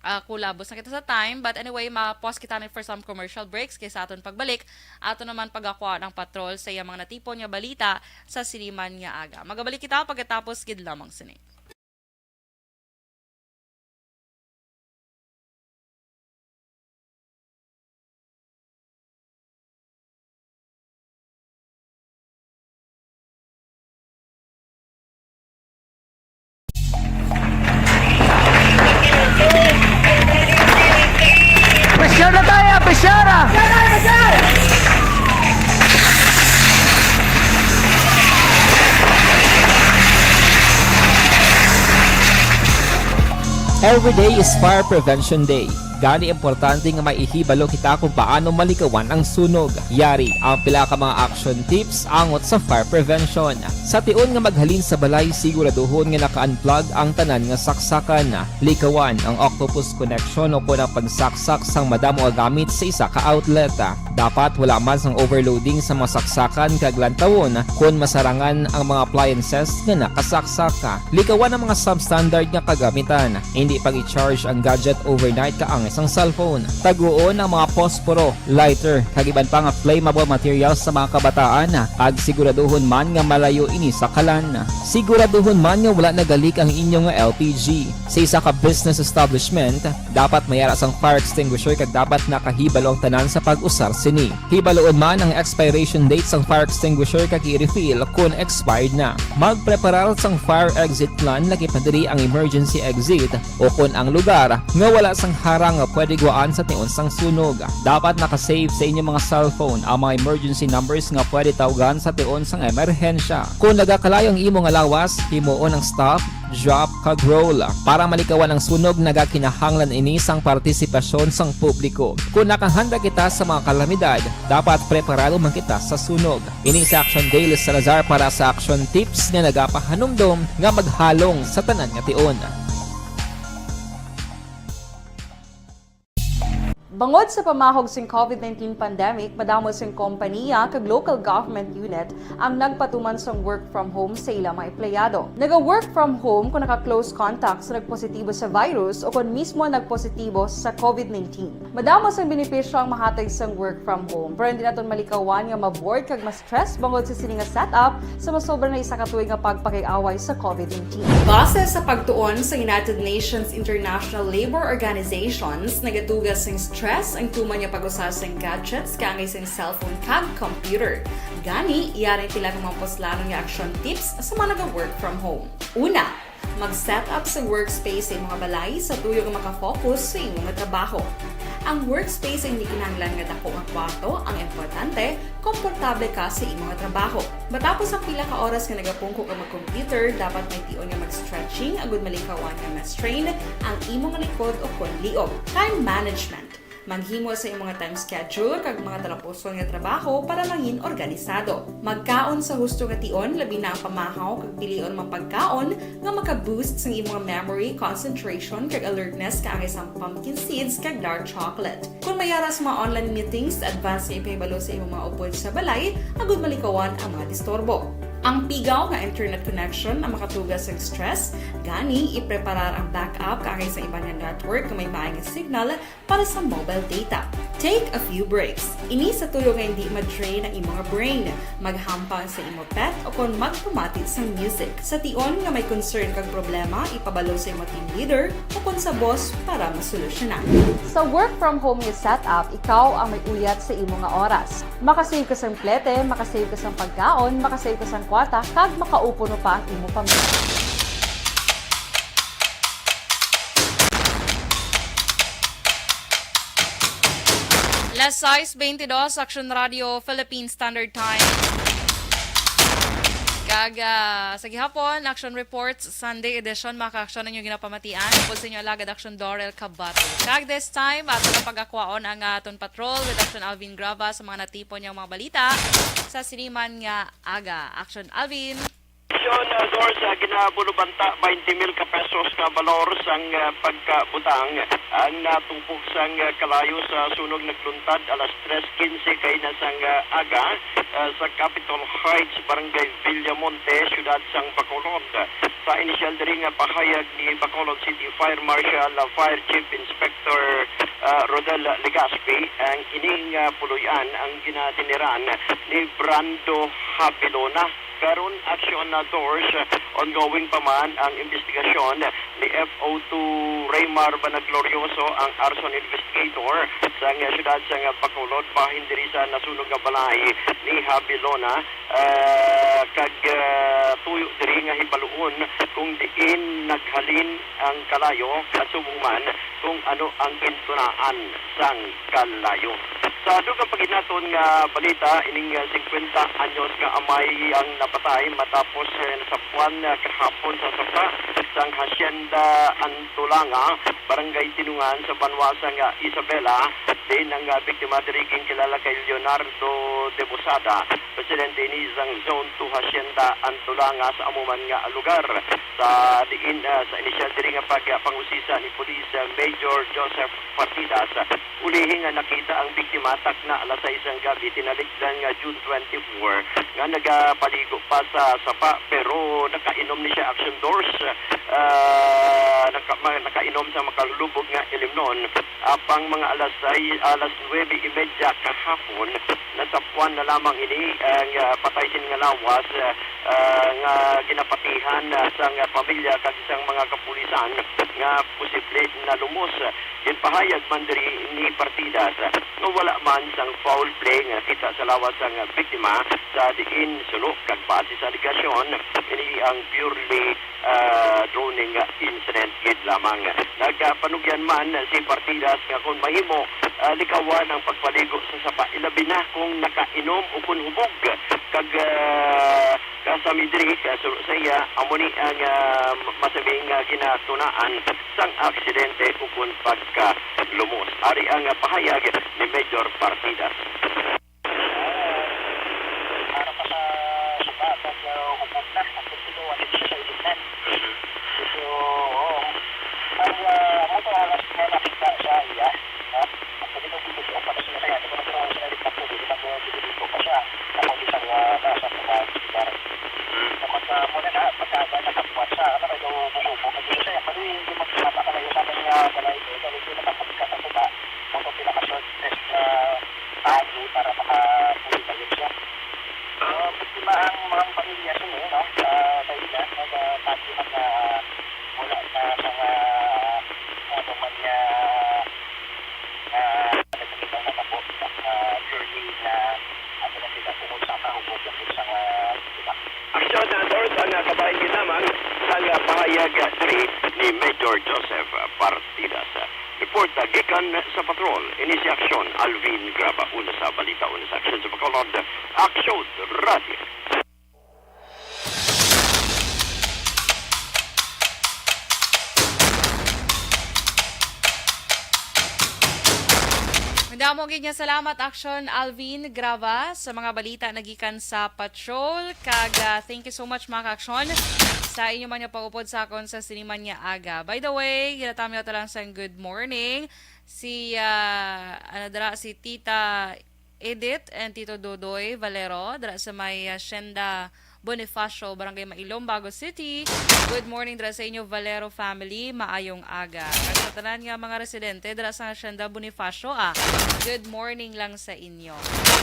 ah, kulabos na kita sa time. But anyway, ma-pause kita ni for some commercial breaks. Kay sa aton pagbalik, ato naman pagakuha ang patrol sa iyang mga natipon nga balita sa siniman nga aga. Magabalik kita pagkatapos gid lamang sini. Pressure na tayo! Pressure na! Every day is Fire Prevention Day. Gani, importante nga may ihibalo kita kung paano malikawan ang sunog. Yari ang pila ka mga action tips angot sa fire prevention. Sa tion nga maghalin sa balay, siguraduhon nga naka-unplug ang tanan nga saksakan. Likawan ang octopus connection o kon ang pagsaksak sang madamo nga gamit sa isa ka outlet. Dapat wala man sang overloading sa mga saksakan kag lantawon kon masarangan ang mga appliances nga nakasaksak. Likawan ang mga substandard nga kagamitan. Indi pag-i-charge ang gadget overnight kaangay sang cellphone. Taguon ang mga posporo, lighter, kag iban pa nga flammable materials sa mga kabataan, kag siguraduhon man nga malayo ini sa kalan. Siguraduhon man nga wala nagalik ang inyo nga L P G. Sa isa ka business establishment, dapat may ara sang fire extinguisher kag dapat nakahibalo ang tanan sa pag-usar sini. Hibaluon man ang expiration date sang fire extinguisher kag i-refill kon expired na. Magpreparar sang fire exit plan, lakip na diri ang emergency exit o kon ang lugar nga wala sang harang nga pwede guwaan sa tion sang sunog. Dapat naka-save sa inyo mga cellphone ang mga emergency numbers nga pwede tawgan sa tion sang emerhensya. Kon nagakalayo ang imo nga lawas, himuon ang stop, drop, kag roll. Para malikawan ang sunog, nagakinahanglan ini sang partisipasyon sang publiko. Kon nakahanda kita sa mga kalamidad, dapat preparado man kita sa sunog. Ini si Action Daily Salazar para sa Action Tips nga nagapahanumdom nga maghalong sa tanan nga tion. Bangod sa pamahog sing COVID nineteen pandemic, madamo sing kompaniya kag local government unit ang nagpatuman sang work from home sa ila mga empleyado. Naga-work from home kung naka-close contact sa nagpositibo sa virus o kon mismo nagpositibo sa COVID nineteen. Madamo sang benepisyo ang mahatag sang work from home, pero hindi naton malikawan nga ma-bored kag ma-stress bangod sa sini nga setup sa masobra na isa ka tuig nga pagpakig-away sa COVID nineteen. Base sa pagtuon sa United Nations International Labour Organizations, nagatuga sing stress ang tuman nga pag-usa sing gadgets kaangay sing cellphone kag computer. Gani, yari sila nga mga puslanon nga action tips sa mga naga-work from home. Una, mag-set up sa workspace sa imong balay sa tuyo nga makafocus sa imong trabaho. Ang workspace ay hindi kinahanglan nga dako nga kwarto, ang importante, komportable ka sa imong trabaho. Matapos ang pila ka oras nga nagapungko ka mag-computer, dapat may tion nga mag-stretching agud malikawan nga ma-strain ang imong likod o kon liog. Time management. Maghimo sa imong time schedule kag mga talapuson nga trabaho para mangin organisado. Magkaon sa husto nga tion, labi na ang pamahaw kag pilion mga pagkaon nga maka-boost sang imong memory, concentration, kag alertness kaangay sang pumpkin seeds kag dark chocolate. Kon may ara sa mga online meetings, advance nga ipahibalo sa imong mga upod sa balay agud malikawan ang mga disturbo. Ang pigaw nga internet connection ang makatuga sa stress, gani ipreparar ang backup kaangay sa iban nga network nga may maay nga signal para sa mobile data. Take a few breaks. Ini sa tuyo nga hindi ma-drain ang imong brain. Maghampang sa imo pet o kon magpamati sang music. Sa tion nga may concern kag problema, ipabalo sa imo team leader o kon sa boss para masolusyonan. Sa work from home nga setup, ikaw ang may uyat sa imo nga oras. Makasave ka sang plete, makasave ka sang pagkaon, makasave ka sang kwarta, kag makaupo pa ang imo pamilya. Alas sais beintidos, Action Radio, Philippine Standard Time. Kag, ah, sa gihapon, Action Reports, Sunday edition, mga ka-action, ang inyo ginapamatian. Ako sa inyo alagad, Action Dorel Cabate. Kag this time, ato na pag-akwaon ang, ah, aton patrol with Action Alvin Graba sa mga natipon niyang mga balita sa siniman nga aga. Action Alvin. Action, uh, Dors, uh, ginabulubanta twenty mil ka pesos ka balor sang, uh, pagkabutang ang natupok sang, uh, kalayo sa sunog nagluntad alas tres quince kaina sang, uh, aga, uh, sa Capitol Heights, Barangay Villamonte, siyudad sang Bacolod. Sa inisyal diri nga pahayag ni Bacolod City Fire Marshal, uh, Fire Chief Inspector, uh, Rodel Legaspi, ang ining, uh, puloy-an ang ginatiniran ni Brando Habilona. Karon, action na, Dors, ongoing pa man ang investigasyon ni F O two Raymar Banaglorioso, ang arson investigator sang siyudad sang Bacolod, bahin diri sa nasunog nga balay ni Habilona, ah, kag, ah, tuyo diri nga hibaluon kung diin naghalin ang kalayo, at subong man kung ano ang gintunaan sang kalayo. Sa dugang paginaton nga balita, ining, ah, singkwenta anyos nga amay ang napatay matapos, eh, nasapuan, ah, kahapon sa sapa sang Hacienda Antulanga, Barangay Tinungan, sa banwa sang, ah, Isabela. Diin ang, ah, biktima diri ginkilala kay Leonardo de Bosada, presidente ini sang Zone two Hacienda Antulanga, sa amo man nga lugar. Sa diin, ah, sa inisyal diri nga pagpangusisa ni Police, ah, Major Joseph Partidas, ah, ulihi nga nakita ang biktima takna alas sais sang gabi, tinalikdan nga June twenty-four, nga nagapaligo pa sa sapa, pero nakainom ni siya, Action Dors, ah, naka-, ma-, nakainom sa makalulubog nga ilimnon. Apang mga alas sais, alas nuwebe y media kahapon, nasapuan na lamang ini, ah, nga patay sini nga lawas, ah, ah, nga ginapatihan, ah, sang pamilya kag sang mga kapulisan nga posible nalumos. Ginpahayag man diri ni Partidas nga wala man sang foul play nga nakita sa lawas sang biktima sa diin suno, kag base sa alegasyon, ini ang purely, ah, droning incident gid lamang. Nagpanugyan man si Partidas nga kung mahimo, ah, likawan ang pagpaligo sa sapa, ilabi na kung nakainom o kung hubog, kag, ah, kasami diri, kasulo sa iya, amo ni ang, ah, masabing, ah, ginatunaan sang aksidente ukon pagkalumos. Ari ang, ah, pahayag ni Major Partidas. Para pa sa suba, pag, ah, hubog na, ang pagtulo, wala siya sa ilignan. So, oo. Ang, ah, amo to, alas na nakita sa iya, ha? Ang pagtulo, Joseph Partidas. Report, ah, gikan sa patrol. Ini si Aksyon Alvin Graba. Una sa balita, una sa aksyon sa Bacolod, Aksyon Radio. Madamo gid nga salamat, Aksyon Alvin Graba, sa mga balita nagikan sa patrol. Kag, ah, thank you so much, mga ka-aksyon, sa inyo man nga pag-upod sa akon sa siniman nga aga. By the way, ginatamyaw ta lang sang good morning. Si, ah, ano dira, si Tita Edith and Tito Dodoy Valero, dira sa may, ah, Hacienda Bonifacio, Barangay Mailom, Bago City. Good morning dira sa inyo, Valero family. Maayong aga. Kag sa tanan nga mga residente dira sa Hacienda Bonifacio, ah, good morning lang sa inyo.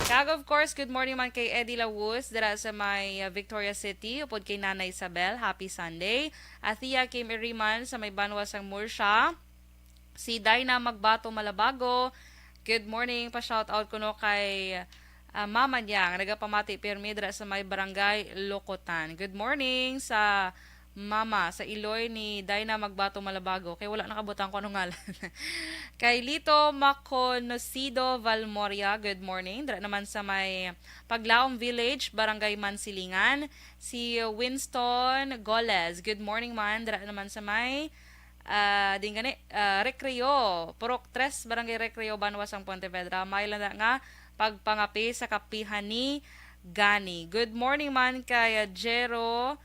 Kag of course, good morning man kay Eddie Lawus dira sa may, ah, Victoria City, upod kay Nana Isabel. Happy Sunday. Athea Kim Iriman sa may Banwa sang Murcia. Si Dinah Magbato Malabago, good morning. Pa-shoutout kuno kay, ah, mama niya nga nagapamati pirmi dira sa may Barangay Locotan. Good morning sa mama, sa iloy ni Dinah Magbato Malabago. Kay wala nakabutang ko anong ngalan. Kay Lito Maconocido Valmoria, good morning. Dira naman sa may Paglaom Village, Barangay Mansilingan. Si Winston Goles, good morning man. Dira naman sa may ah, din gani, ah, Recreo, Purok Tres, Barangay Recreo, Banwa sang Pontevedra. May lang nga pagpangapi sa kapihan ni Gani. Good morning man kay, ah, Jero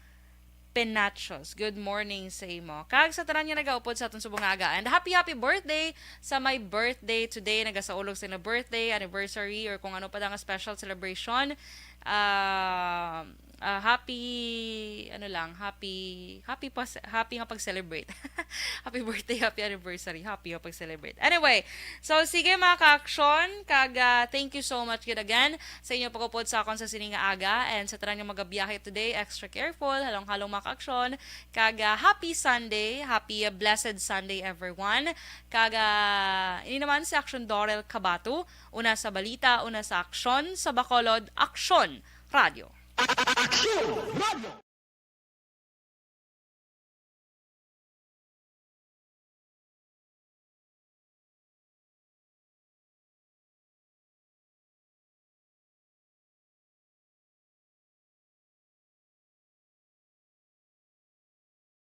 Penachos. Good morning sa imo. Kag sa tanan nga nagaupod sa aton subong nga aga. And happy, happy birthday sa may birthday today. Nagasaulog sila birthday, anniversary, or kung ano pa nga special celebration. Ah, ah, happy, ano lang, happy, happy pa, happy nga pag-celebrate. Happy birthday, happy anniversary, happy nga pag-celebrate. Anyway, so sige, mga ka-aksyon, kag, ah, thank you so much gid again sa inyo pag-upod sa akon sa sini nga aga, and sa tanan nga magabiyahe today, extra careful, halong-halong, mga ka-aksyon, kag, ah, happy Sunday, happy, ah, blessed Sunday, everyone. Kag, ah, ini naman si Aksyon Dorel Cabato, una sa balita, una sa aksyon, sa Bacolod, Aksyon Radio. Aksyon Radio.